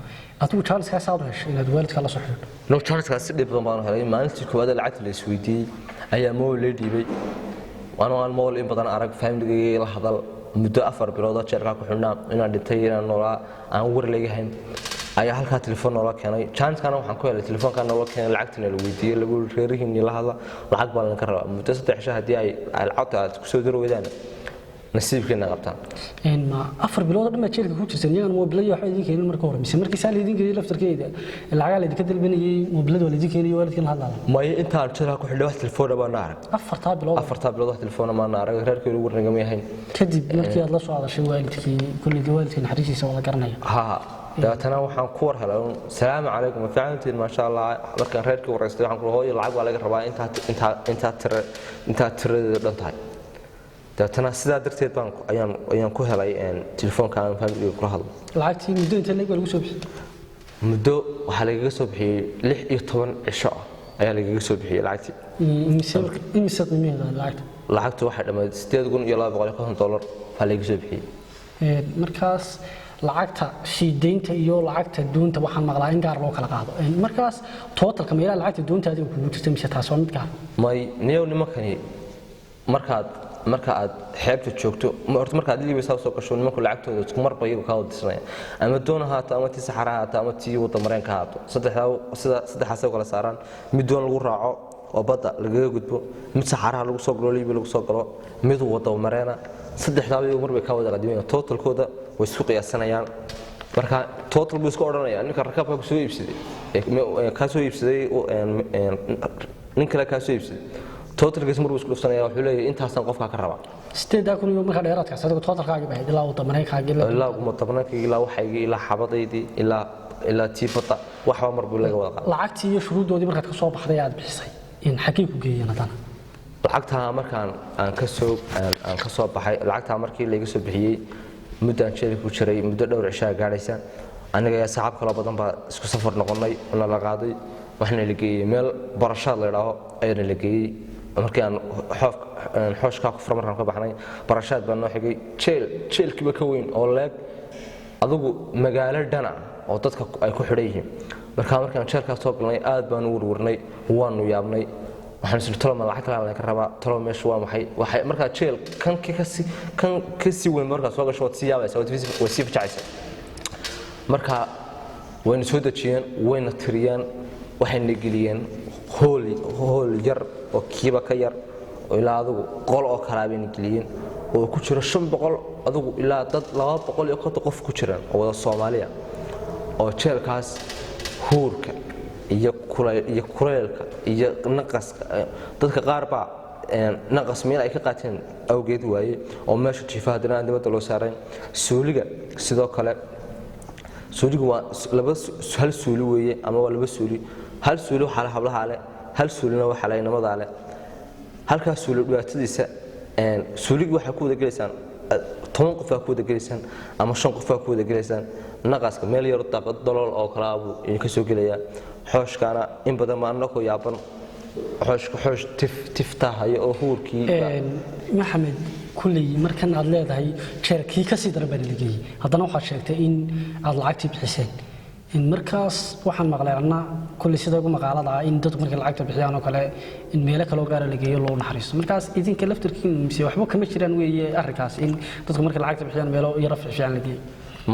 Adigu jaaniskaas aad u heshay inaad waalidka la soo xidhiidho? No, jaaniskaas si dhib badan baan helay. Maalintii koowaad ee lacagta la isweydiiyey ayaa mobil lay dhiibay. Anoo aan mobil in badan arag, faamiligayga la hadal muddo 4 bilood oo jeerkaa ku xidhnaa, inaan dhintay inaan noolaa aan war laga hayn, ayaa halkaa telefoon noola keenay. Jaaniskana waxaan ku helay telefoonkaa noola keenay, lacagtina la weydiiyey, lagu yiri reerihiinni la hadla, lacag baa laga rabaa. Muddo 3 cisho haddii ay lacagta aad kusoo diri weydaan, nasiibkiina qabtaan. Ma 4 bilood oo dhan baad jeelka ku jirteen iyagan moobilada waxba idiin keenin marka hore, mise markii saa laydin geeyey laftarkeeda lacagaa laydinka dalbanayey, moobilada waa laydin keenayay, waalidkiin la hadlaala? Maya, intaan jeelka ku xidhay wax telefoona baana arag. 4-taa bilood? 4-taa bilood wax telefoona maana arag, reerkii ugu warnagama yahayn. Kadib markii aad la soo hadashay waalidkii, kulligii waalidkii naxariistiisa waa la garanaya. Ha, dabeetana waxaan ku war helay uun, salaamu calaykum, ma fiicantiin, maasha Allah. Markaan reerkii waraystay waxaan ku hooyo lacag baa laga rabaa intaa intaa intaa tira intaa tiradeedu dhan tahay. Dabeetana sidaa darteed baan ayaan ku helay telefoonka aan faamiliga kula hadlo. Lacagtii muddo intee leeg baa lagu soo bixiyey? Muddo waxaa lagaga soo bixiyey 16 cisho ah ayaa lagaga soo bixiyey lacagtii. Imise qiimaheeda lacagta? Lacagtu waxay dhammayd $8,250 baa lagaga soo bixiyey. Markaas lacagta sii deynta iyo lacagta doonta waxaan maqlaa in gaar loo kala qaado. Markaas tootalka meelaha lacagta doonta adiga kugu jirta, mise taas waa mid gaar? May, niyow, nimankani marka aad xeebta joogto, horta markaad Liibiya soo gasho, nimanku lacagtooda isku mar bay iyagu kaa wada dirsanayaan, ama doon ha ahaato ama tii saxara ha ahaato ama tii wadda mareenka ha ahaato. Saddexdaa sida saddexdaasay kala saaraan: mid doon lagu raaco oo badda lagaga gudbo, mid saxaraha lagu soo galo Liibiya lagu soo galo, mid wadda mareena. Saddexdaaba iyagu mar bay kaa wada qadimayaan, totalkooda way isku qiyaasanayaan. Marka total buu isku odhanaya ninka rakaabka ku soo iibsaday ee kaa soo iibsaday, nin kale kaa soo iibsaday, totalkiis mar buu isku dhufsanaya, wuxuu leeyahay intaasaan qofkaa ka rabaa. 8,000 iyo markaa dheeraadkaas adigu tootalkaagii bahayd ilaa wadda mareenkaagii ilaa wadda ilaa waxaygii ilaa xabadaydii ilaa tii badda, waxba mar buu laga wada qaaday. Lacagtii iyo shuruuddoodii markaad ka soo baxday aad bixisay, in xaggee ku geeyeen haddana? Lacagtaa markaan aan ka soo aan ka soo baxay, lacagtaa markii layga soo bixiyey, muddaan jeelka ku jiray, muddo dhowr cishaa gaadhaysa, aniga ayaa saxaab kaloo badan baa isku safar noqonnay, na la qaaday, waxaana la geeyey meel barashaad la idhaaho ayaana la geeyey. Markii aan xooshkaa ku fura markaan ka baxnay, barashaad baa noo xigay, jeel jeelkiiba ka weyn oo leeg adigu magaalo dhana oo dadka ay ku xidhan yihiin. Markaa markaan jeelkaas soo galnay aad baanu warwarnay, waanu yaabnay. Waxaan isla tolo ma lacag kale laga rabaa, tolo meeshu waa maxay? Waxay markaa jeel kan ka sii, kan ka sii weyn markaa soo gasho waad sii yaabaysaa, waad sii fajacaysaa. Marka wayna soo dejiyeen, wayna tiriyeen, waxayna geliyeen hool, hool yar oo kiiba ka yar oo ilaa adigu qol oo kalaa bayna geliyeen, oo ku jiro 500, adigu ilaa dad 250 qof ku jiraan oo wada Soomaaliya, oo jeelkaas huurka iyo iyo kulaylka iyo naqaska, dadka qaar baa naqas meel ay ka qaateen awgeed waaye oo meesha jiifa, haddana aan dibadda loo saarayn. Suuliga sidoo kale, suuligu waa laba, hal suuli weeye ama waa laba suuli. Hal suuli waxaa le hablaha leh, hal suulina waxaa le inamadaa leh. Halkaas suuli dhibaatadiisa, suuligi waxay ku wada gelaysaan 10 qof baa ku wada gelaysaan ama 5 qof baa ku wada gelaysaan. Naqaska meel yar daaqad dalool oo kale ah buu idinka soo gelayaa. Xooshkaana in badan baa annagoo yaaban, xooshka xoosh tif tiftaa hayo oo huurkii. Maxamed, kulley markan aad leedahay jeelkii ka sii daran baa la geeyey, haddana waxaad sheegtay in aad lacagtii bixiseen. In markaas waxaan maqlay anna kulley sida ugu maqaalada ah in dadku markay lacagta bixiyaan oo kale in meelo kaloo gaara la geeyo loo naxariisto. Markaas idinka laftarkiin mise waxba kama jiraan weeye arrinkaas in dadku markay lacagta bixiyaan meelo yaro fiican la geeyo?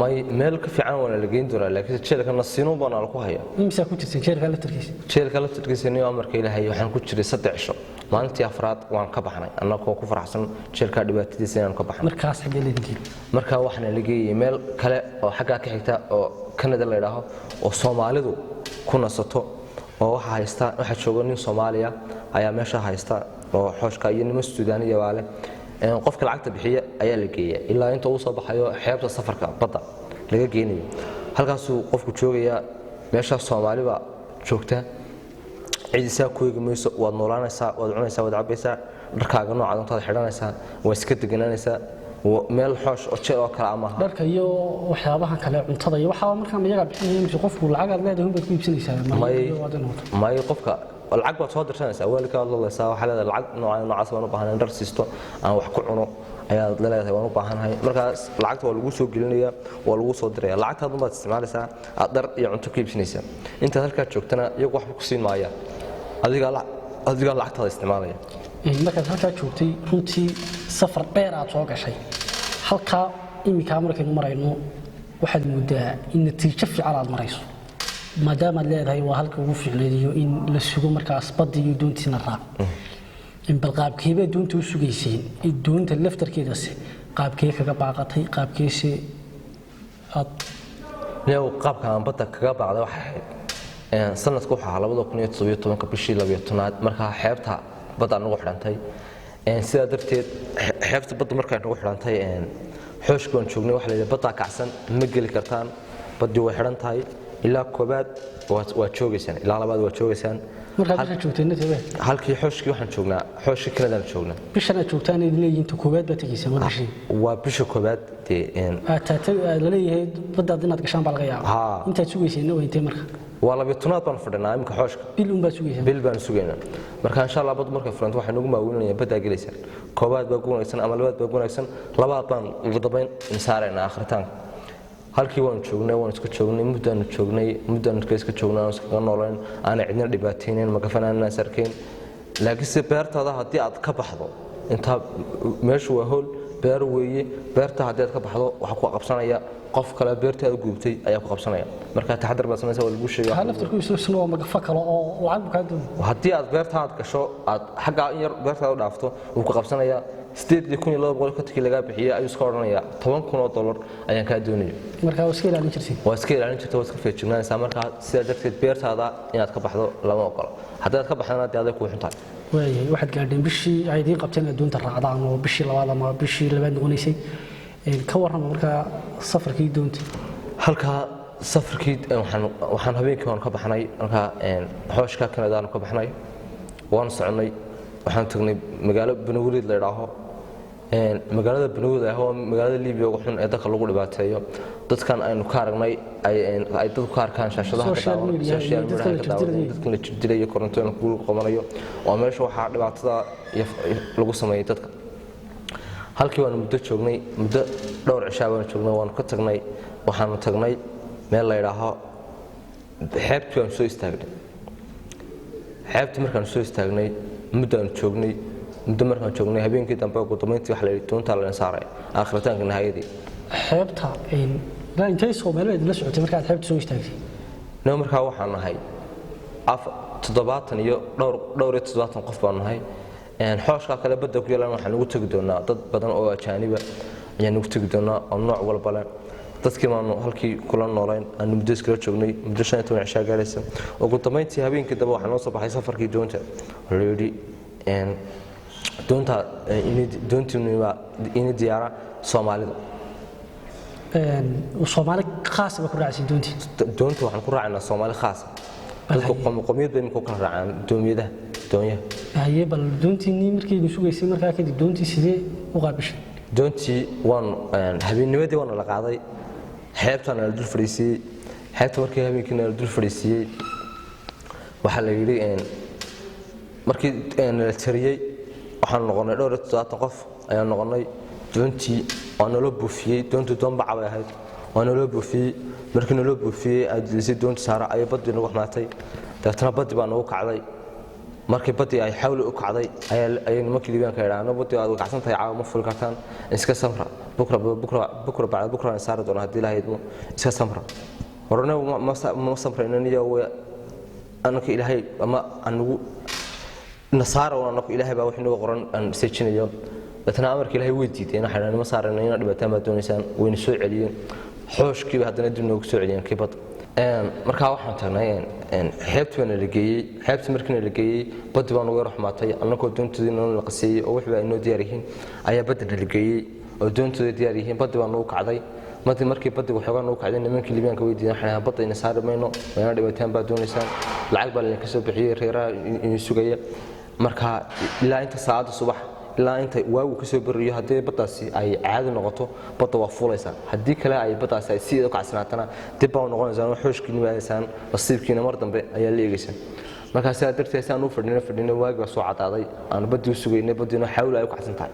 May, meel ka fiican waana la geyn doonaa, laakiin jeelka nasiino baana lagu hayaa. Imisaa ku jirteen jeelka laftarkiisa? Jeelka laftarkiisa niyo amarka Ilaahay waxaan ku jiray 3 cisho. Maalintii afraad waan ka baxnay annagoo ku faraxsan jeelka dhibaatadiisa inaan ka baxnay. Markaas xaggee laydin geeyey? Markaa waxaana la geeyey meel kale oo xaggaa ka xigta oo Canada la yidhaaho, oo Soomaalidu ku nasato, oo waxa haysta, waxaa jooga nin Soomaaliya ayaa meesha haysta oo xooshka iyo niman Suudaaniya baa leh. Qofka lacagta bixiya ayaa la geeya ilaa inta uu soo baxayo xeebta safarka badda laga geenayo. Halkaasuu qofku joogayaa, meeshaas Soomaali baa joogta, cid isaa ku eegi mayso. Waad noolaanaysaa, waad cunaysaa, waad cabaysaa, dharkaaga nooca doontaad xidhanaysaa, waad iska deganaanaysaa. Meel xoosh oo jeel oo kale amaha. Dharka iyo waxyaabaha kale, cuntada iyo waxaa markaa ma iyagaa bixinaya mise qofku lacag aad leedahay unbaad ku iibsanaysaa? May. Waad in wato. May, qofka lacag baad soo dirsanaysaa, waalidkaa waad ladlaysaa, waxaa leedahay lacag nooca noocaas baan u baahanay, dhar siisto aan wax ku cuno ayaad leedahay waan u baahanahay. Markaas lacagta waa lagu soo gelinaya, waa lagu soo diraya, lacagtaad unbaad isticmaalaysaa, aad dhar iyo cunto ku iibsanaysaa. Intaad halkaa joogtana iyagu waxba ku siin maayaan, adigaa lacagtaada isticmaalaya. Markaad halkaa joogtay runtii safar dheer aad soo gashay, halkaa iminkaa markaynu marayno waxaad moodaa in natiijo fiican aad marayso, maadaamaad leedahay waa halka ugu fiicnayd iyo in la sugo markaas badda iyo doontiina raaco. In bal qaabkeebaa doonta u sugayseen, doonta laftarkeedase qaabkee kaga baaqatay, qaabkeese aad? Niyow, qaabka aan badda kaga baaqday waxay ahayd, sanadku wuxuu ahaa 2017-ka bishii 12aad. Markaa xeebta badda nagu xidhantay. Sidaa darteed xeebta badda markaa nagu xidhantay, xooshka waan joognay, waxa la yidhi baddaa kacsan, ma geli kartaan, baddii way xidhan tahay, ilaa koobaad waad joogaysaan, ilaa labaad waad joogaysaan. Markaad bisha joogteen natebe? Halkii xooshkii waxaan joognaa, xooshkii Kanadaan joognaa. Bishan aad joogtaan idin leeyihiin ta koowaad baad tegaysaan waa bishii? Waa bisha koobaad dee. Aad taatay aad laleeyahay baddaad inaad gashaan baa laga yaabaa. Haa. Intaad sugayseenna waa intee marka? Waa 12aad baan fadhinaa iminka xooshka. Bil un baad sugaysaan? Bil baan sugaynaa. Marka insha Allah baddu markay furanto waxay nagu maawelinayaan baddaa gelaysaan, koobaad baa ku wanaagsan ama labaad baa ku wanaagsan, labaad baan ugu dambayn saaraynaa akhritaanka. Halkii waan joognay, waan iska joognay, muddaanu joognay, muddaanu iska joognay, aan iskaga noolayn, aanay cidna dhibaataynayn, magafan aanan sarkayn. Laakiinse beertaada haddii aad ka baxdo, intaa meeshu waa hool beer weeye, beerta haddii aad ka baxdo waxaa ku qabsanaya qof kale, beertaada gubtay ayaa ku qabsanaya. Marka taxadar baad samaysa, waa lagu sheegay. Kaa laftarkiisu isna waa magafo kale oo lacag buu kaa doonay. Haddii aad beerta aad gasho, aad xaggaa in yar beertaada u dhaafto, wuu ku qabsanayaa. 8,250kii lagaa bixiyey ayuu iska odhanayaa $10,000 ayaan kaa doonaya. Marka waa iska ilaalin jirtay? Waa iska ilaalin jirta, waa iska feejignaanaysaa. Markaa sidaa darteed beertaada inaad ka baxdo lama ogola, haddii aad ka baxdana dee aday kuu xun tahay. Waayahay, waxaad gaadheen bishii ay idiin qabteen inaad doonta raacdaan oo bishii labaad ama bishii labaad noqonaysay. Ka warrama markaa safarkii doonta. Halkaa safarkii waxaan habeenkii waan ka baxnay halkaa, xooshka Kanadaanu ka baxnay, waan soconay, waxaan tagnay magaalo Banawaliid la idhaaho. Magaalada Banawaliid la idhaaho waa magaalada Liibiya ugu xun ee dadka lagu dhibaateeyo, dadkan aynu ka aragnay ay dadku ka arkaan shaashadaha ka Social daawan media social iyo dadka media ka la daawan jirdilayo. Dadkan la jirdilayo, korontoyna kugu qabanayo, waa meesha waxaa dhibaatada iyo lagu sameeyey dadka. Halkii waanu muddo joognay, muddo dhowr cishaa baanu joognay, waanu ka tagnay, waxaanu tagnay meel la yidhaaho xeebtii, waanu soo istaagnay. Xeebtii markaan soo istaagnay, muddaanu joognay, muddo markaan joognay, habeenkii dambe ugu dambeyntii waxa la yidhi doontaa lana saaray, aakhiritaanka nihayadii. Xeebta ilaa intay Soomaaliyeed la socotay markaad xeebta soo istaagtay? No, markaa waxaan nahay 70 iyo dhowr, dhowr iyo 70 qof baan nahay. Xooshkaa kale badda ku yaalan waxaan ugu tegi doonaa dad badan oo ajaaniba ayaan ugu tegi doonaa oo nooc walba leh. Dadkii baanu halkii kula noolayn, aanu muddo iskala joognay, muddo 15 cishaa gaaraysa. Ugu dambeyntii habeenkii dambe waxaa noo soo baxay safarkii doonta oo la yidhi doonta doontiinibaa ini diyaara Soomaalida. Soomaali khaas ba ku raacsan doontii? Doonta waxaan ku raacaynaa Soomaali khaasa. Dadku qomiyad bay imika u kala raacaan doomiyadaha, doonyaha. Haye, bal doontiinii markii sugaysay, markaa kadib doontii sidee u qaabishay? Doontii waan habeennimadii waana la qaaday, xeebtaana la dul fadhiisiiyey. Xeebta markii habeenkiina la dul fadhiisiiyey, waxaa la yidhi markii la tariyey waxaan noqonnay dhowr iyo 70 qof ayaan noqonnay. Doontii waa naloo buufiyey. Doontii doon baca bay ahayd, waa naloo buufiyey. Markii naloo buufiyey, aadlisay doonta saara, ayay baddii nagu xumaatay. Dabeetana baddii baa nagu kacday. Markii baddii ay xawli u kacday ayay nimankii Liibiyaanka yidhahdeen, baddii aad kacsan tahay, caawa ma fuli kartaan, iska samra, bukra bukra bukra bacda bukra aan saari doona haddii Ilaahay idmo, iska samra. Horena ma samraynan iyo anaka Ilaahay ama anagu nasaara un, anaku Ilaahay baa wax inagu qoran aan seejinayo. Dabeetana amarka Ilaahay way diideen, waxay dhahdeen ma saarayna, inaad dhibaataan baad doonaysaan. Wayna soo celiyeen xooshkiiba, haddana dib noogu soo celiyeen kii badda. Markaa waxaan tagnay xeebtii baa nala geeyey. Xeebtii markii nala geeyey, baddi baa nagu yar xumaatay. Annagoo doontoodii noo la qaseeyey oo wixii ay noo diyaar yihiin ayaa badda nala geeyey, oo doontooda diyaar yihiin, baddi baa nagu kacday. Markii baddi waxoogaa nagu kacday, nimankii Libiyaanka way diideen. Waxay dhahaan badda ina saari mayno, wayna dhibaataan baa doonaysaan, lacag baa laydinka soo bixiyey, reeraha idin sugaya. Marka ilaa inta saacadda subax, ilaa inta waagu kasoo beriyo, haddii baddaasi ay caadi noqoto badda waa fuulaysaa, haddii kale ay baddaasi ay sideeda u kacsanaatana dib baa u noqonaysaan oo xooshkiina aadaysaan, nasiibkiina mar dambe ayaa la eegaysaan. Markaa sidaa darteed si aan u fadhino, waagi baa soo cadaaday, aan baddii u sugaynay, baddiina xawli ay u kacsan tahay,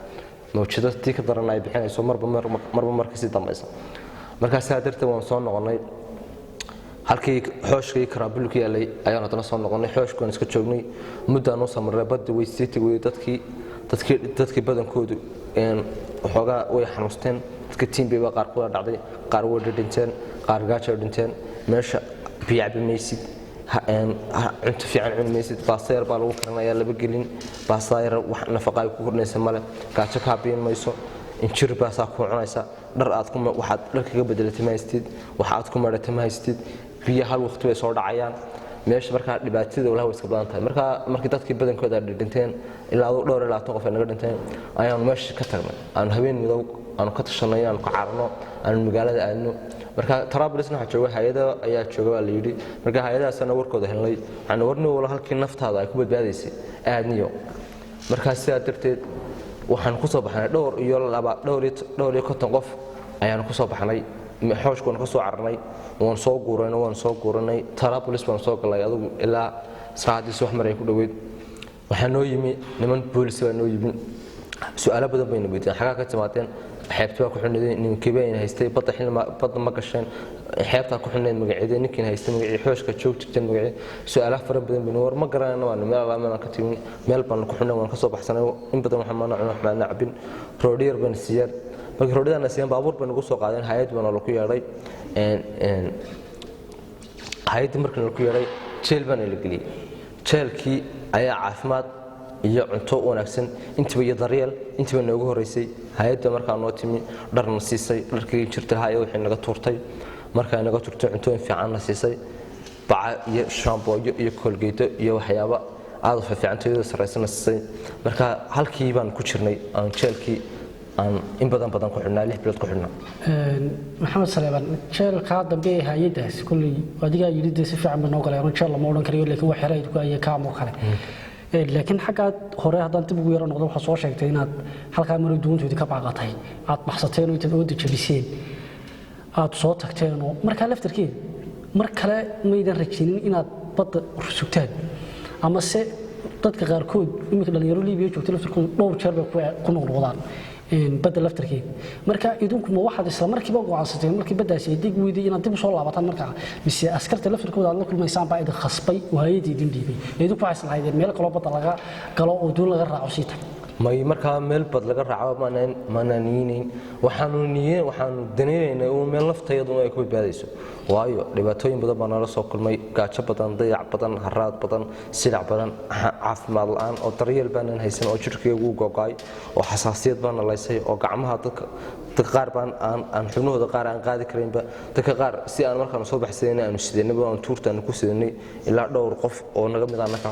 mawjado tii ka daran ay bixinayso marba marba marka sii dambaysa. Markaa sidaa darteed waan soo noqonnay halkii xooshkii karaabul ku yaalay ayaan haddana soo noqonnay. Xooshku waan iska joognay muddaan u samarnay. Baddi way sii tegi weyday. Dadkii badankoodu waxoogaa way xanuusteen. Dadka tiimbay baa qaar kula dhacday, qaar way dhinteen, qaar gaajo dhinteen. Meesha biyo cabi maysid, cunto fiican cuni maysid, baasta yar baa lagu karinayaa laba gelin, baasta yar wax nafaqa ay ku kordhinaysa male, gaajo kaa biin mayso, injir baasaa ku cunaysa. Dhar aad ku waxaad dhar kaga bedelatay ma haystid, wax aad ku maydhatay ma haystid, biyo hal waqti bay soo dhacayaan meesha. Markaa dhibaatada walahi way iska badan tahay. Markaa markii dadkii badankooda ay dhinteen, ilaa aduu dhowr iyo 20 qof ay naga dhinteen, ayaanu meesha ka tagnay. Aanu habeen midow aanu ka tashanay inaanu ka cararno, aanu magaalada aadno. Marka Trablusna waxaa jooga hay-ada ayaa jooga baa la yidhi. Marka hay-adahaasana warkooda helnay, waxaanu warni wala halkii naftaada ay ku badbaadaysay aadniyo. Markaa sidaa darteed waxaan ku soo baxnay dhowr iyo laba, dhowr iyo 50 qof ayaanu ku soo baxnay. Xooshku waan ka soo cararnay, waan soo guuranay, waan soo guuranay, Trablis baan soo galay. Adugu ilaa saacaddii subax mar ay ku dhoweyd waxaa noo yimi niman boolis baa noo yimi. Su-aalo badan bayna weydiiyeen: xagaa ka timaadeen, xeebta baa ku xidhnaydeen, ninkii bayna haystay, badda xilli badda ma gasheen, xeebtaa ku xidhnayd magaceedee, ninkiina haystay magacii, xooshka joog jirteen magacii. Su-aalaha fara badan bayna war ma garanayna, waana meel alaa meelaan ka timin, meel baan ku xidhnay, waan ka soo baxsanay, in badan waxaan maana cunay, wax maana cabin. Roodhi yar bayna siiyeen. Markii roodhidana siiyeen, baabuur bay nagu soo qaadeen. Hay-ad baana laku yeedhay. Hay-addii markii laku yeedhay, jeel baana la geliyey. Jeelkii ayaa caafimaad iyo cunto wanaagsan intiba iyo daryeel intiba noogu horreysay. Hay-adda markaa noo timi dharna siisay, dharkii jirta lahaa iyo wixii naga tuurtay. Markaa naga tuurtay, cuntooyin fiicanna siisay, baca iyo shaambooyo iyo koolgeyto iyo waxyaabo aad u fiican tayada sarreysana siisay. Marka halkii baan ku jirnay, aan jeelkii aan in badan badan ku xidhnaa, 6 bilood ku xidhnaa. Maxamed Saleebaan, jeelkaa dambe ee hay-addaas kolley adigaa yidhi dee si fiican ba noo galay, anu jeel lama odhan karayo, laakiin wax yara ku hayay kaam oo kale. Laakiin xaggaad hore haddaan dib ugu yaro noqdo, waxaa soo sheegtay inaad halkaa maro duwantoodii ka baaqatay, aad baxsateen oo intaad ooda jabiseen aad soo tagteen, oo markaa laftarkeeda mar kale maydan rajaynin inaad badda sugtaan? Ama se dadka qaarkood iminka dhalinyaro Liibiya joogta laftarkoodu dhowr jeer bay ku noqnoqdaan Badda laftarkeeda marka idinku ma waxaad isla markiiba go'aansateen markii baddaasi ay deg weyday inaad dib u soo laabataan markaa, mise askarta laftarkooda aad la kulmaysaan baa idin khasbay oo hay-adda idin dhiibay? Idinku waxaa islahaydeen meel kaloo badda laga galo oo doon laga raaco sii tag. May, markaa meel bad laga raaco maanaan niyeynayn. Waxaanu niye waxaanu danaynaynay uun meel naftayaduna ay ku badbaadayso, waayo dhibaatooyin badan baa nala soo kulmay: gaajo badan, dayac badan, haraad badan, silac badan, caafimaad la'aan oo daryeel baanan haysan oo jidhkaygu u gogo'ay oo xasaasiyad baana laysay oo gacmaha dadka dadka qaar baan aan xubnahooda qaar aan qaadi karaynba, dadka qaar si aan markaanu soo baxsanayna aanu sidanayba, aan tuurta aanu ku sidanay ilaa dhowr qof oo naga mid annaka.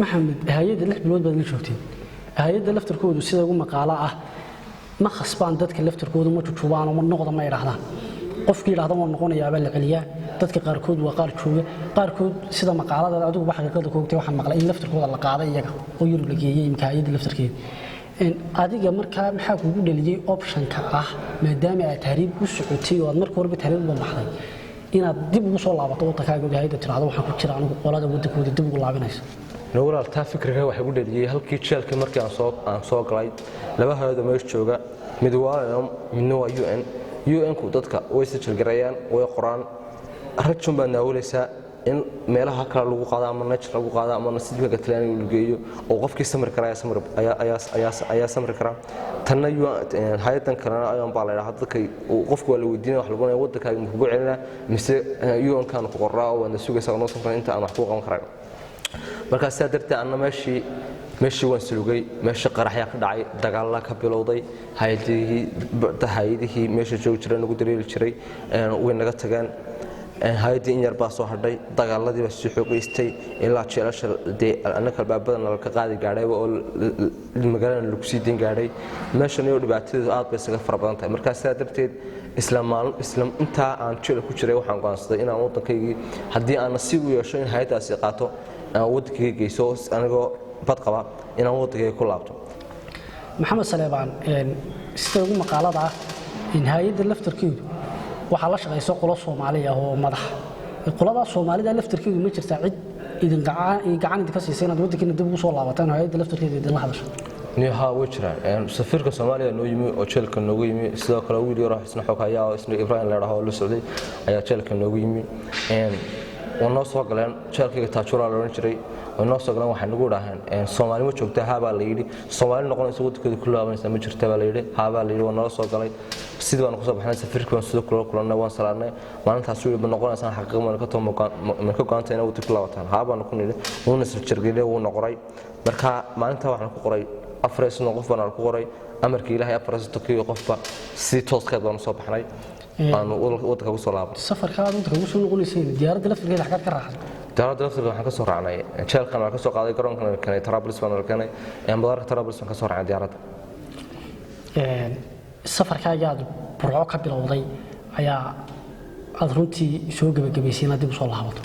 Maxamed, hay-adda 6 bilood baad la joogteen. Hay-adda laftarkoodu sida ugu maqaalo ah ma khasbaan dadka laftarkoodu, ma jujubaan oo ma noqda ma idhaahdaan. Qofkii idhahda waan noqonayaabaa la celiyaa. Dadka qaarkood waa qaar jooga, qaarkood sida maqaalada adigu wax xaqiiqada ku ogtay waxaan maqlay in laftarkooda la qaaday iyaga oo Yurub la geeyey imika hay-adda laftarkeeda. Adiga markaa maxaa kugu dhaliyey optionka ah, maadaama aad tahriib ku socotay oo aad marka horeba tahriib u baxday, inaad dib ugu soo laabato waddankaaga oo hay-adda tiraahdo waxaan ku jira anigu qolada waddankooda dib ugu laabinayso? No walaal, taa fikirka waxa igu dhaliyey halkii jeelkii markii aan soo galay, laba hay-adoo meesha jooga, mid waa IOM, midna waa UN. UN-ku dadka way isjalgareeyaan, way qoraan, rajun baad naawilaysaa in meelaha kale lagu qaado ama Niger lagu qaado ama nasiibka Talyaaniga lagu geeyo oo qofkii samri kara ayaa samri kara. Tanna hay-adan kalena IOM baa la yidhaahdaa. Dadka qofku waa la weydiinaya, wax lagu leeyahay waddankaaga ma kugu celinaa mise UN-kaan ku qoraa oo waadna sugaysaa oo noo samraa inta aan wax kuu qaban karayn. Markaa sidaa darteed anna meeshii waan sulugay. Meeshii qaraxyaa ka dhacay, dagaallaa ka bilowday, hay-adihii meesha joogi jiray nagu dareeri jiray way naga tageen. Hay-addii in yar baa soo hadhay. Dagaaladii baa sii xoogaystay ilaa jeelasha dee annaka albaabada nalka qaadi gaadhayba oo magaalada lagu sii dayn gaadhay. Meeshan iyo dhibaatadeedu aad bay isaga fara badan tahay. Markaa sidaa darteed isla maalin isla intaa aan jeela ku jiray waxaan go'aansaday inaan waddankaygii, haddii aan nasiib u yeesho in hay-addaasi qaato, aan waddankayga geyso anigoo bad qaba, inaan waddankayga ku laabto. Maxamed Saleebaan, sida ugu maqaalada ah in hay-adda laftarkeedu waxaa la shaqaysa qolo Soomaali ah oo madax qoladaas Soomaalida laftarkeedu, ma jirtaa cid idin gacan idinka siisay inaad waddankiina dib ugu soo laabataan oo hay-adda laftarkeedu idinla hadasho? Haa, way jiraan. Safiirka Soomaaliya noo yimi oo jeelka noogu yimi. Sidoo kale wiil yar oo isna xog haya oo isna Ibraahim la dhaho oo la socday ayaa jeelka noogu yimi. Waa noo soo galeen jeelkayga, Taajuura la odhan jiray. Way noo soo galeen, waxay nagu idhaaheen: "Soomaali ma joogtaa?" "Haa," baa la yidhi. "Soomaali noqonaysa waddankooda ku laabanaysa ma jirta?" baa la yidhi. "Haa," baa la yidhi. Waa nala soo galay, sidii baanu kusoo baxnay. Safiirkii baan sidoo kula kulannay, waan salaadnay. Maalintaas yidhi: "Ma noqonaysaan? Xaqiiqa mana ka too ma ka go'aantay inaa waddanka ku laabataan?" "Haa," baanu ku nidhi. Wuuna sirjargeliyey, wuuna qoray. Marka maalintaa waxaan ku qoray 34 qof baan ku qoray. Amarkii Ilaahay 34-kii qofba si tooskeed baanu soo baxnay, aanu waddanka ugu soo laabanay. Safarka aad waddanka ugu soo noqonayseen diyaaradda laftarkeeda xaggaad ka raacday? Diyaaradda laftarka waxaan ka soo raacnay jeelkan, waan ka soo qaaday garoonkan la keenay, Trablis baan la keenay, madaarka Trablis baan ka soo raacnay diyaaradda. Safarkaaga aad Burco ka bilowday ayaa aad runtii soo gebagabaysay inaad dib u soo laabato.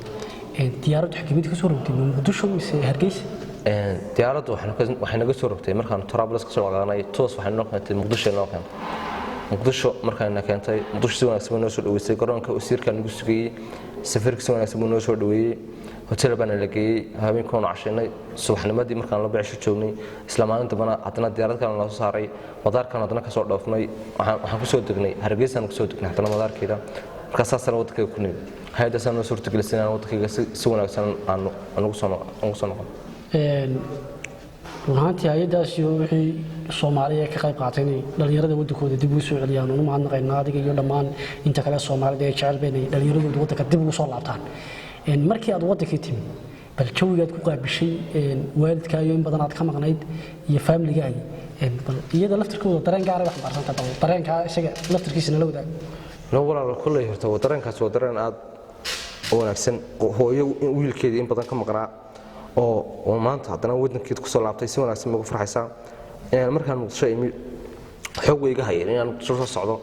Diyaaraddu xageemid ka soo rogtay, ma Muqdisho mise Hargeysa? Diyaaraddu waxay naga soo rogtay markaan Trablis ka soo qaadanay, toos waxay noo keentay Muqdisho. Noo keentay Muqdisho. Markaana keentay Muqdisho, si wanaagsan buu noo soo dhaweysay. Garoonka wasiirka nagu sugayey, safiirka si wanaagsan buu noo soo dhaweeyey. Hotel baana la geeyey, habeenkoonu cashaynay. Subaxnimadii markaan la becsho joognay, isla maalin dambana haddana diyaarad kale noo soo saaray, madaarkan haddana kasoo dhoofnay. Waxaan kusoo degnay Hargeysaan, kusoo degnay haddana madaarkeeda. Markaa saasana waddankayga ku nimid. Hay-addaasaan noo suurtagelisay inaan waddankayga si wanaagsan aan ugu soo noqon. Run ahaantii hay-addaas iyo wixii Soomaaliya ka qayb qaatay inay dhallinyarada waddankooda dib ugu soo celiyaan unu mahadnaqaynaa, adiga iyo dhammaan inta kale Soomaalida ee jecel ba inay dhallinyaradooda waddanka dib ugu soo laabtaan. Markii aad waddankii timid, bal jawigaad ku qaabishay waalidkaayo in badan aad ka maqnayd iyo faamiligaagii, bal iyada laftirkooda dareen gaaray wax xambaarsantahay, bal dareenkaa isaga laftirkiisa nala wadaag. No walaal, kulley horta dareenkaas waa dareen aad u wanaagsan. Hooyo wiilkeedii in badan ka maqnaa oo maanta haddana waddankeed kusoo laabtay, si wanaagsan bay ugu farxaysaa. Markaan Muqdisho imi, xoog way iga hayeen inaan Muqdisho soo socdo.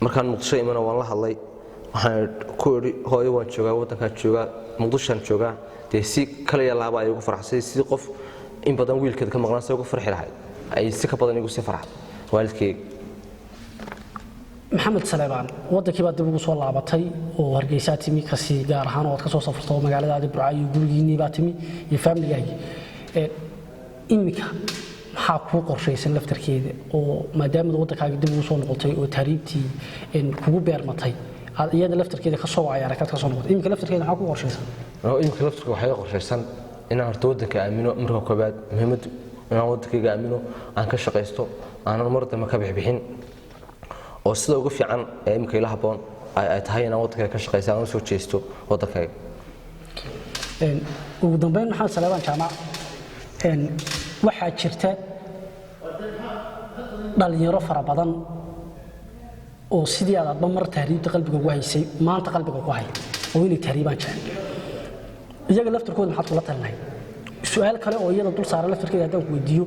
Markaan Muqdisho imina waan la hadlay, waxaan ku idhi: "Hooyo, waan joogaa, waddankaan joogaa, Muqdishoan joogaa." Dee si kaliya laaba ay ugu farxsay, si qof in badan wiilkeed ka maqnaa si ugu farxi lahayd ay si ka badan igu sii farxay waalidkeyga. Maxamed Saleebaan, waddankii baad dib ugu soo laabatay oo Hargeysaa timi, kasii gaar ahaan oo aad ka soo safarto magaaladaadi Burca iyo gurigiinnii baa timi iyo faamiligaagii. Iminka maxaa kuu qorshaysan laftarkeeda, oo maadaama waddankaaga dib ugu soo noqotay oo tahriibtii kugu beermatay, aad iyada laftarkeeda ka soo wacay aragtaad ka soo noqotay, iminka laftarkeeda maxaa kuu qorshaysan? Iminka laftarka waxaa iga qorshaysan inaan horta waddanka aamino. Marka koobaad muhiimaddu inaan waddankayga aamino, aan ka shaqaysto, aanan mar dambe ka bixbixin, oo sida ugu fiican ee iminka ila habboon ay tahay inaan waddankayga ka shaqaysto, aan u soo jeesto waddankayga. Ugu dambeyn, Maxamed Saleebaan Jaamac, waxaa jirta dhalinyaro fara badan oo sidii aad adba mar tahriibta qalbiga ugu haysay maanta qalbiga ku haya oo inay tahriibaan jecel. Iyaga laftarkooda maxaad kula talinahay? Su-aal kale oo iyada dul saaran laftarkeeda haddaan ku weydiiyo,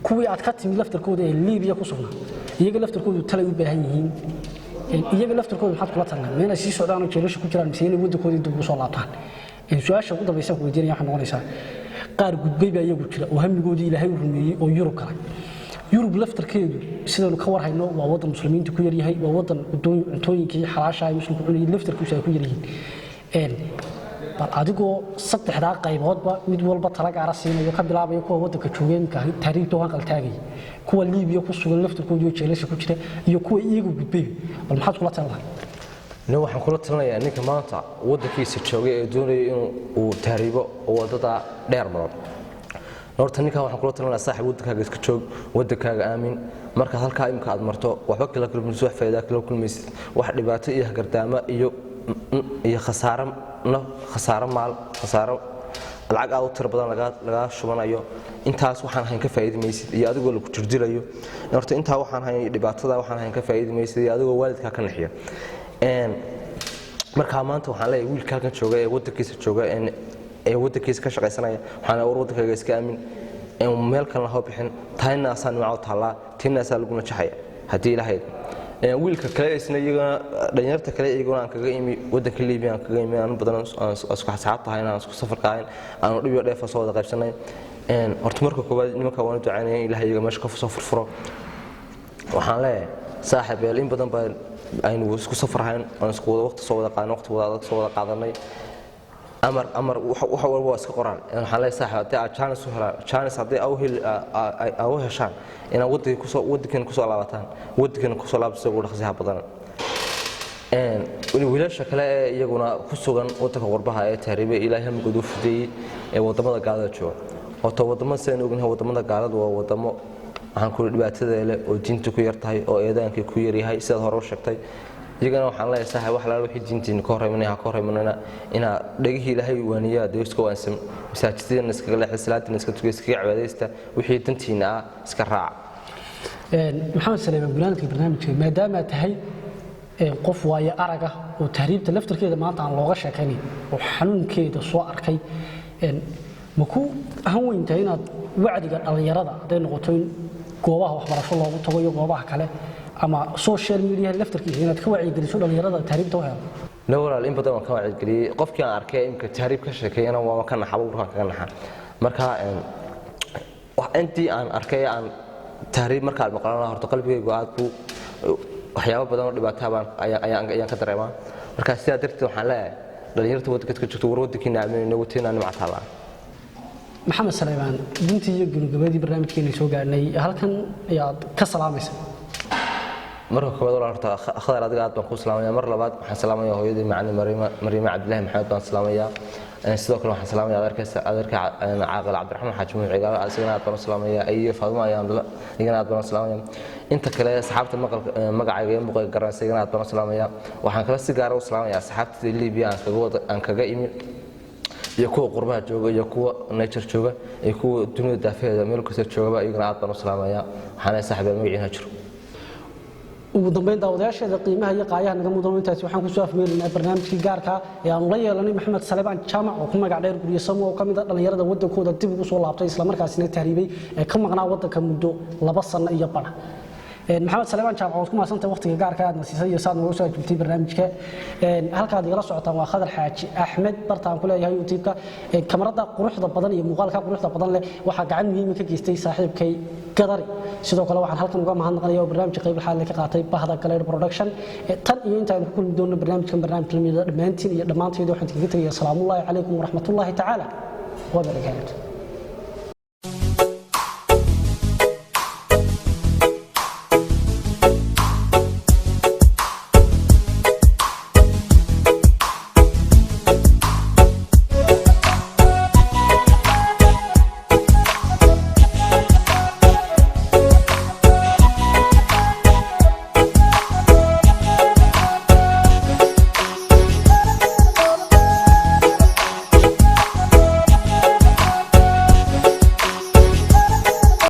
kuwii aad ka timid laftarkooda ee Liibiya ku sugnaa, iyaga laftarkoodu talay u baahan yihiin. Iyaga laftarkooda maxaad kula talinahay? Ma inay sii socdaan oo jeelasha ku jiraan, mise inay waddankoodii dib ugu soo laabtaan? Su-aasha ugu dambaysa ku weydiinaya waxay noqonaysaa, qaar gudbay baa iyagu jira oo hamigoodii Ilaahay u rumeeyey oo Yurub galay. Yurub laftarkeedu, sidaynu ka war hayno, waa waddan muslimiinta ku yaryahay, waa waddan cuntooyinkii xalaasha ay muslimku cunayay laftarkiisu ay ku yaryihiin. Bal adigoo saddexdaa qayboodba mid walba tala gaara siinayo, ka bilaabaya kuwa waddanka joogay iminka tahriibta u hanqaltaagaya, kuwa Liibiya ku sugan laftarkoodii oo jeelasha ku jira, iyo kuwa iyagu gudbay, bal maxaad kula talin lahay? Nin waxaan kula talinayaa, ninka maanta waddankiisa joogay ee doonaya inuu uu tahriibo oo waddada dheer maro, horta ninkan waxaan kula talinayaa: saaxib, waddankaaga iska joog, waddankaaga aamin. Markaad halkaa imika aad marto, waxba kala kulmaysid, wax faa'iidaa kala kulmaysid, wax dhibaato iyo hagardaamo iyo khasaaro naf, khasaaro maal, khasaaro lacag aad u tiro badan lagaa shubanayo, intaas waxaan hayn ka faa'iidi maysid, iyo adigoo lagu jirdilayo. Horta intaa waxaan hayn, dhibaatada waxaan hayn ka faa'iidi maysid, iyo adigoo waalidkaa ka naxiyo. Markaa maanta waxaan leeyahay wiilka halkan jooga ee waddankiisa jooga ee waddankiisa ka shaqaysanaya, waxaan leeyahay: war, waddankaaga iska aamin, meel kalena ha bixin. Taynaasaa nimco taallaa, taynaasaa lagu najaxaya haddii Ilaahay. Wiilka kale isna, iyagana dhalinyarta kale iyaguna aan kaga imi waddanka Liibiya, aan kaga imi, aan badan aan isku asxaab tahay, aan isku safarka ahayn, aanu dhib iyo dheefa soo wada qaybsanay, horta marka koowaad nimanka waan u ducaynaya in Ilaahay iyaga meesha ka soo furfuro. Waxaan leeyahay: saaxiib eel, in badan baa aynu isku safarhayn, aan isku wada waqti soo wada qaadanay, waqti wada adag soo wada qaadanay. Amar wax walba waa iska qoraan. Waxaan leeyahay: saaxiib, haddii aad chance u helaan, chance haddii aa u heshaan inaad waddankii kusoo, waddankiina kusoo laabataan, waddankiina kusoo laabta sida ugu dhaqsiyaha badan. Wiilasha kale ee iyaguna ku sugan waddanka qurbaha ee tahriibay, Ilaahay hamigooda u fudeeyey, ee waddamada gaalada jooga, horta waddamada sidaan ognahay, waddamada gaaladu waa waddamo, waxaan ku dhibaatada leh oo diinta ku yar tahay oo eedaankii ku yaryahay, sidaad hore u sheegtay. Iyagana waxaan leeyahay: saaxiib, wax laala wixii diintiina ka horreemanaya ha ka horreemanina. Inaa dhegihii Ilaahay waaniyaa dee iska waansan, masaajidadana iskaga leexda, salaadiina iska tuka, iskaga cibaadaysta, wixii dantiina ah iska raaca. Maxamed Saleeman, gunaanadka barnaamijka, maadaama tahay qof waayo araga oo tahriibta laftarkeeda maanta aan looga sheekaynayn oo xanuunkeeda soo arkay, ma ku han weyn tahay inaad wacdiga dhallinyarada, hadday noqoto in goobaha waxbarasho loogu tago iyo goobaha kale ama social media laftarkiisa, inaad ka wacyigeliso dhallinyarada tahriibta u helo? No walaal, in badan waan ka wacyigeliyey. Qofkii aan arkay imika tahriib ka sheekeeyana waama ka naxaba, warkaan kaga naxa. Marka intii aan arkay aan tahriib markaan maqlana, horta qalbigaygu aad buu waxyaabo badan oo dhibaataa baan ayaan ka dareemaa. Marka sidaa darteed waxaan leeyahay dhalinyarta waddanka ka jirto: war, waddankiina aaminayna, waddankiina nimca taallaa. Maxamed Saleebaan, duntii iyo gabagabadii barnaamijkeena soo gaadhnay, halkan ayaad ka salaamaysa? Marka koowaad, walaal, horta Khadar, adiga aad baan kuu salaamaya. Mar labaad waxaan salaamaya hooyadii macalin Mariima Cabdilaahi Maxamed baan salaamayaa. Sidoo kale waxaan salaamaya adeerka Caaqil Cabdiraxmaan Xaaji Muxuu Cigaal, isagana aad baan u salaamaya. Iyo Faaduma ayaan, iyagana aad baan u salaamaya. Inta kale asxaabta maqalka magacayga iyo muuqayga garanaysa, iyagana aad baan u salaamaya. Waxaan kale si gaara u salaamaya asxaabta Liibiya aan kaga wada, aan kaga imi, iyo kuwa qurbaha jooga, iyo kuwa Niger jooga, iyo kuwa dunida daafaheeda meel kasta joogaba, iyagana aad baan u salaamaya. Waxaan leeyahay: saaxiib, magaciina jiro. Ugu dambeyn, daawadayaasheeda qiimaha iyo qaayaha naga mudan, intaasi waxaan kusoo afmeerinaynaa barnaamijkii gaarka ee aanu la yeelanay Maxamed Salebaan Jaamac oo ku magac dheer Guryo Samo, oo ka mid ah dhallinyarada waddankooda dib ugu soo laabtay, islamarkaasina tahriibay ee ka maqnaa waddanka muddo 2 sano iyo badha. Maxamed Salebaan Jaamac, waad ku mahadsantahay waqtiga gaarka aad na siisay iyo saad nooga soo ajiibtay barnaamijka. Halkaad igala socotaan waa Khadar Xaaji Axmed, bartaan ku leeyahay YouTube-ka. Kamarada quruxda badan iyo muuqaalka quruxda badan leh waxaa gacan muhiima ka geystay saaxiibkay Gadari. Sidoo kale waxaan halkan uga mahadnaqanaya oo barnaamijka qayb laxaad ka qaatay bahda Galeer Production. Tan iyo intaaynu ku kulmi doonno barnaamijkan barnaamij lamida, dhammaantiin iyo dhammaanteed waxaan idinkaga tegaya asalaamullaahi calaykum waraxmatullaahi tacaala wabarakaatu.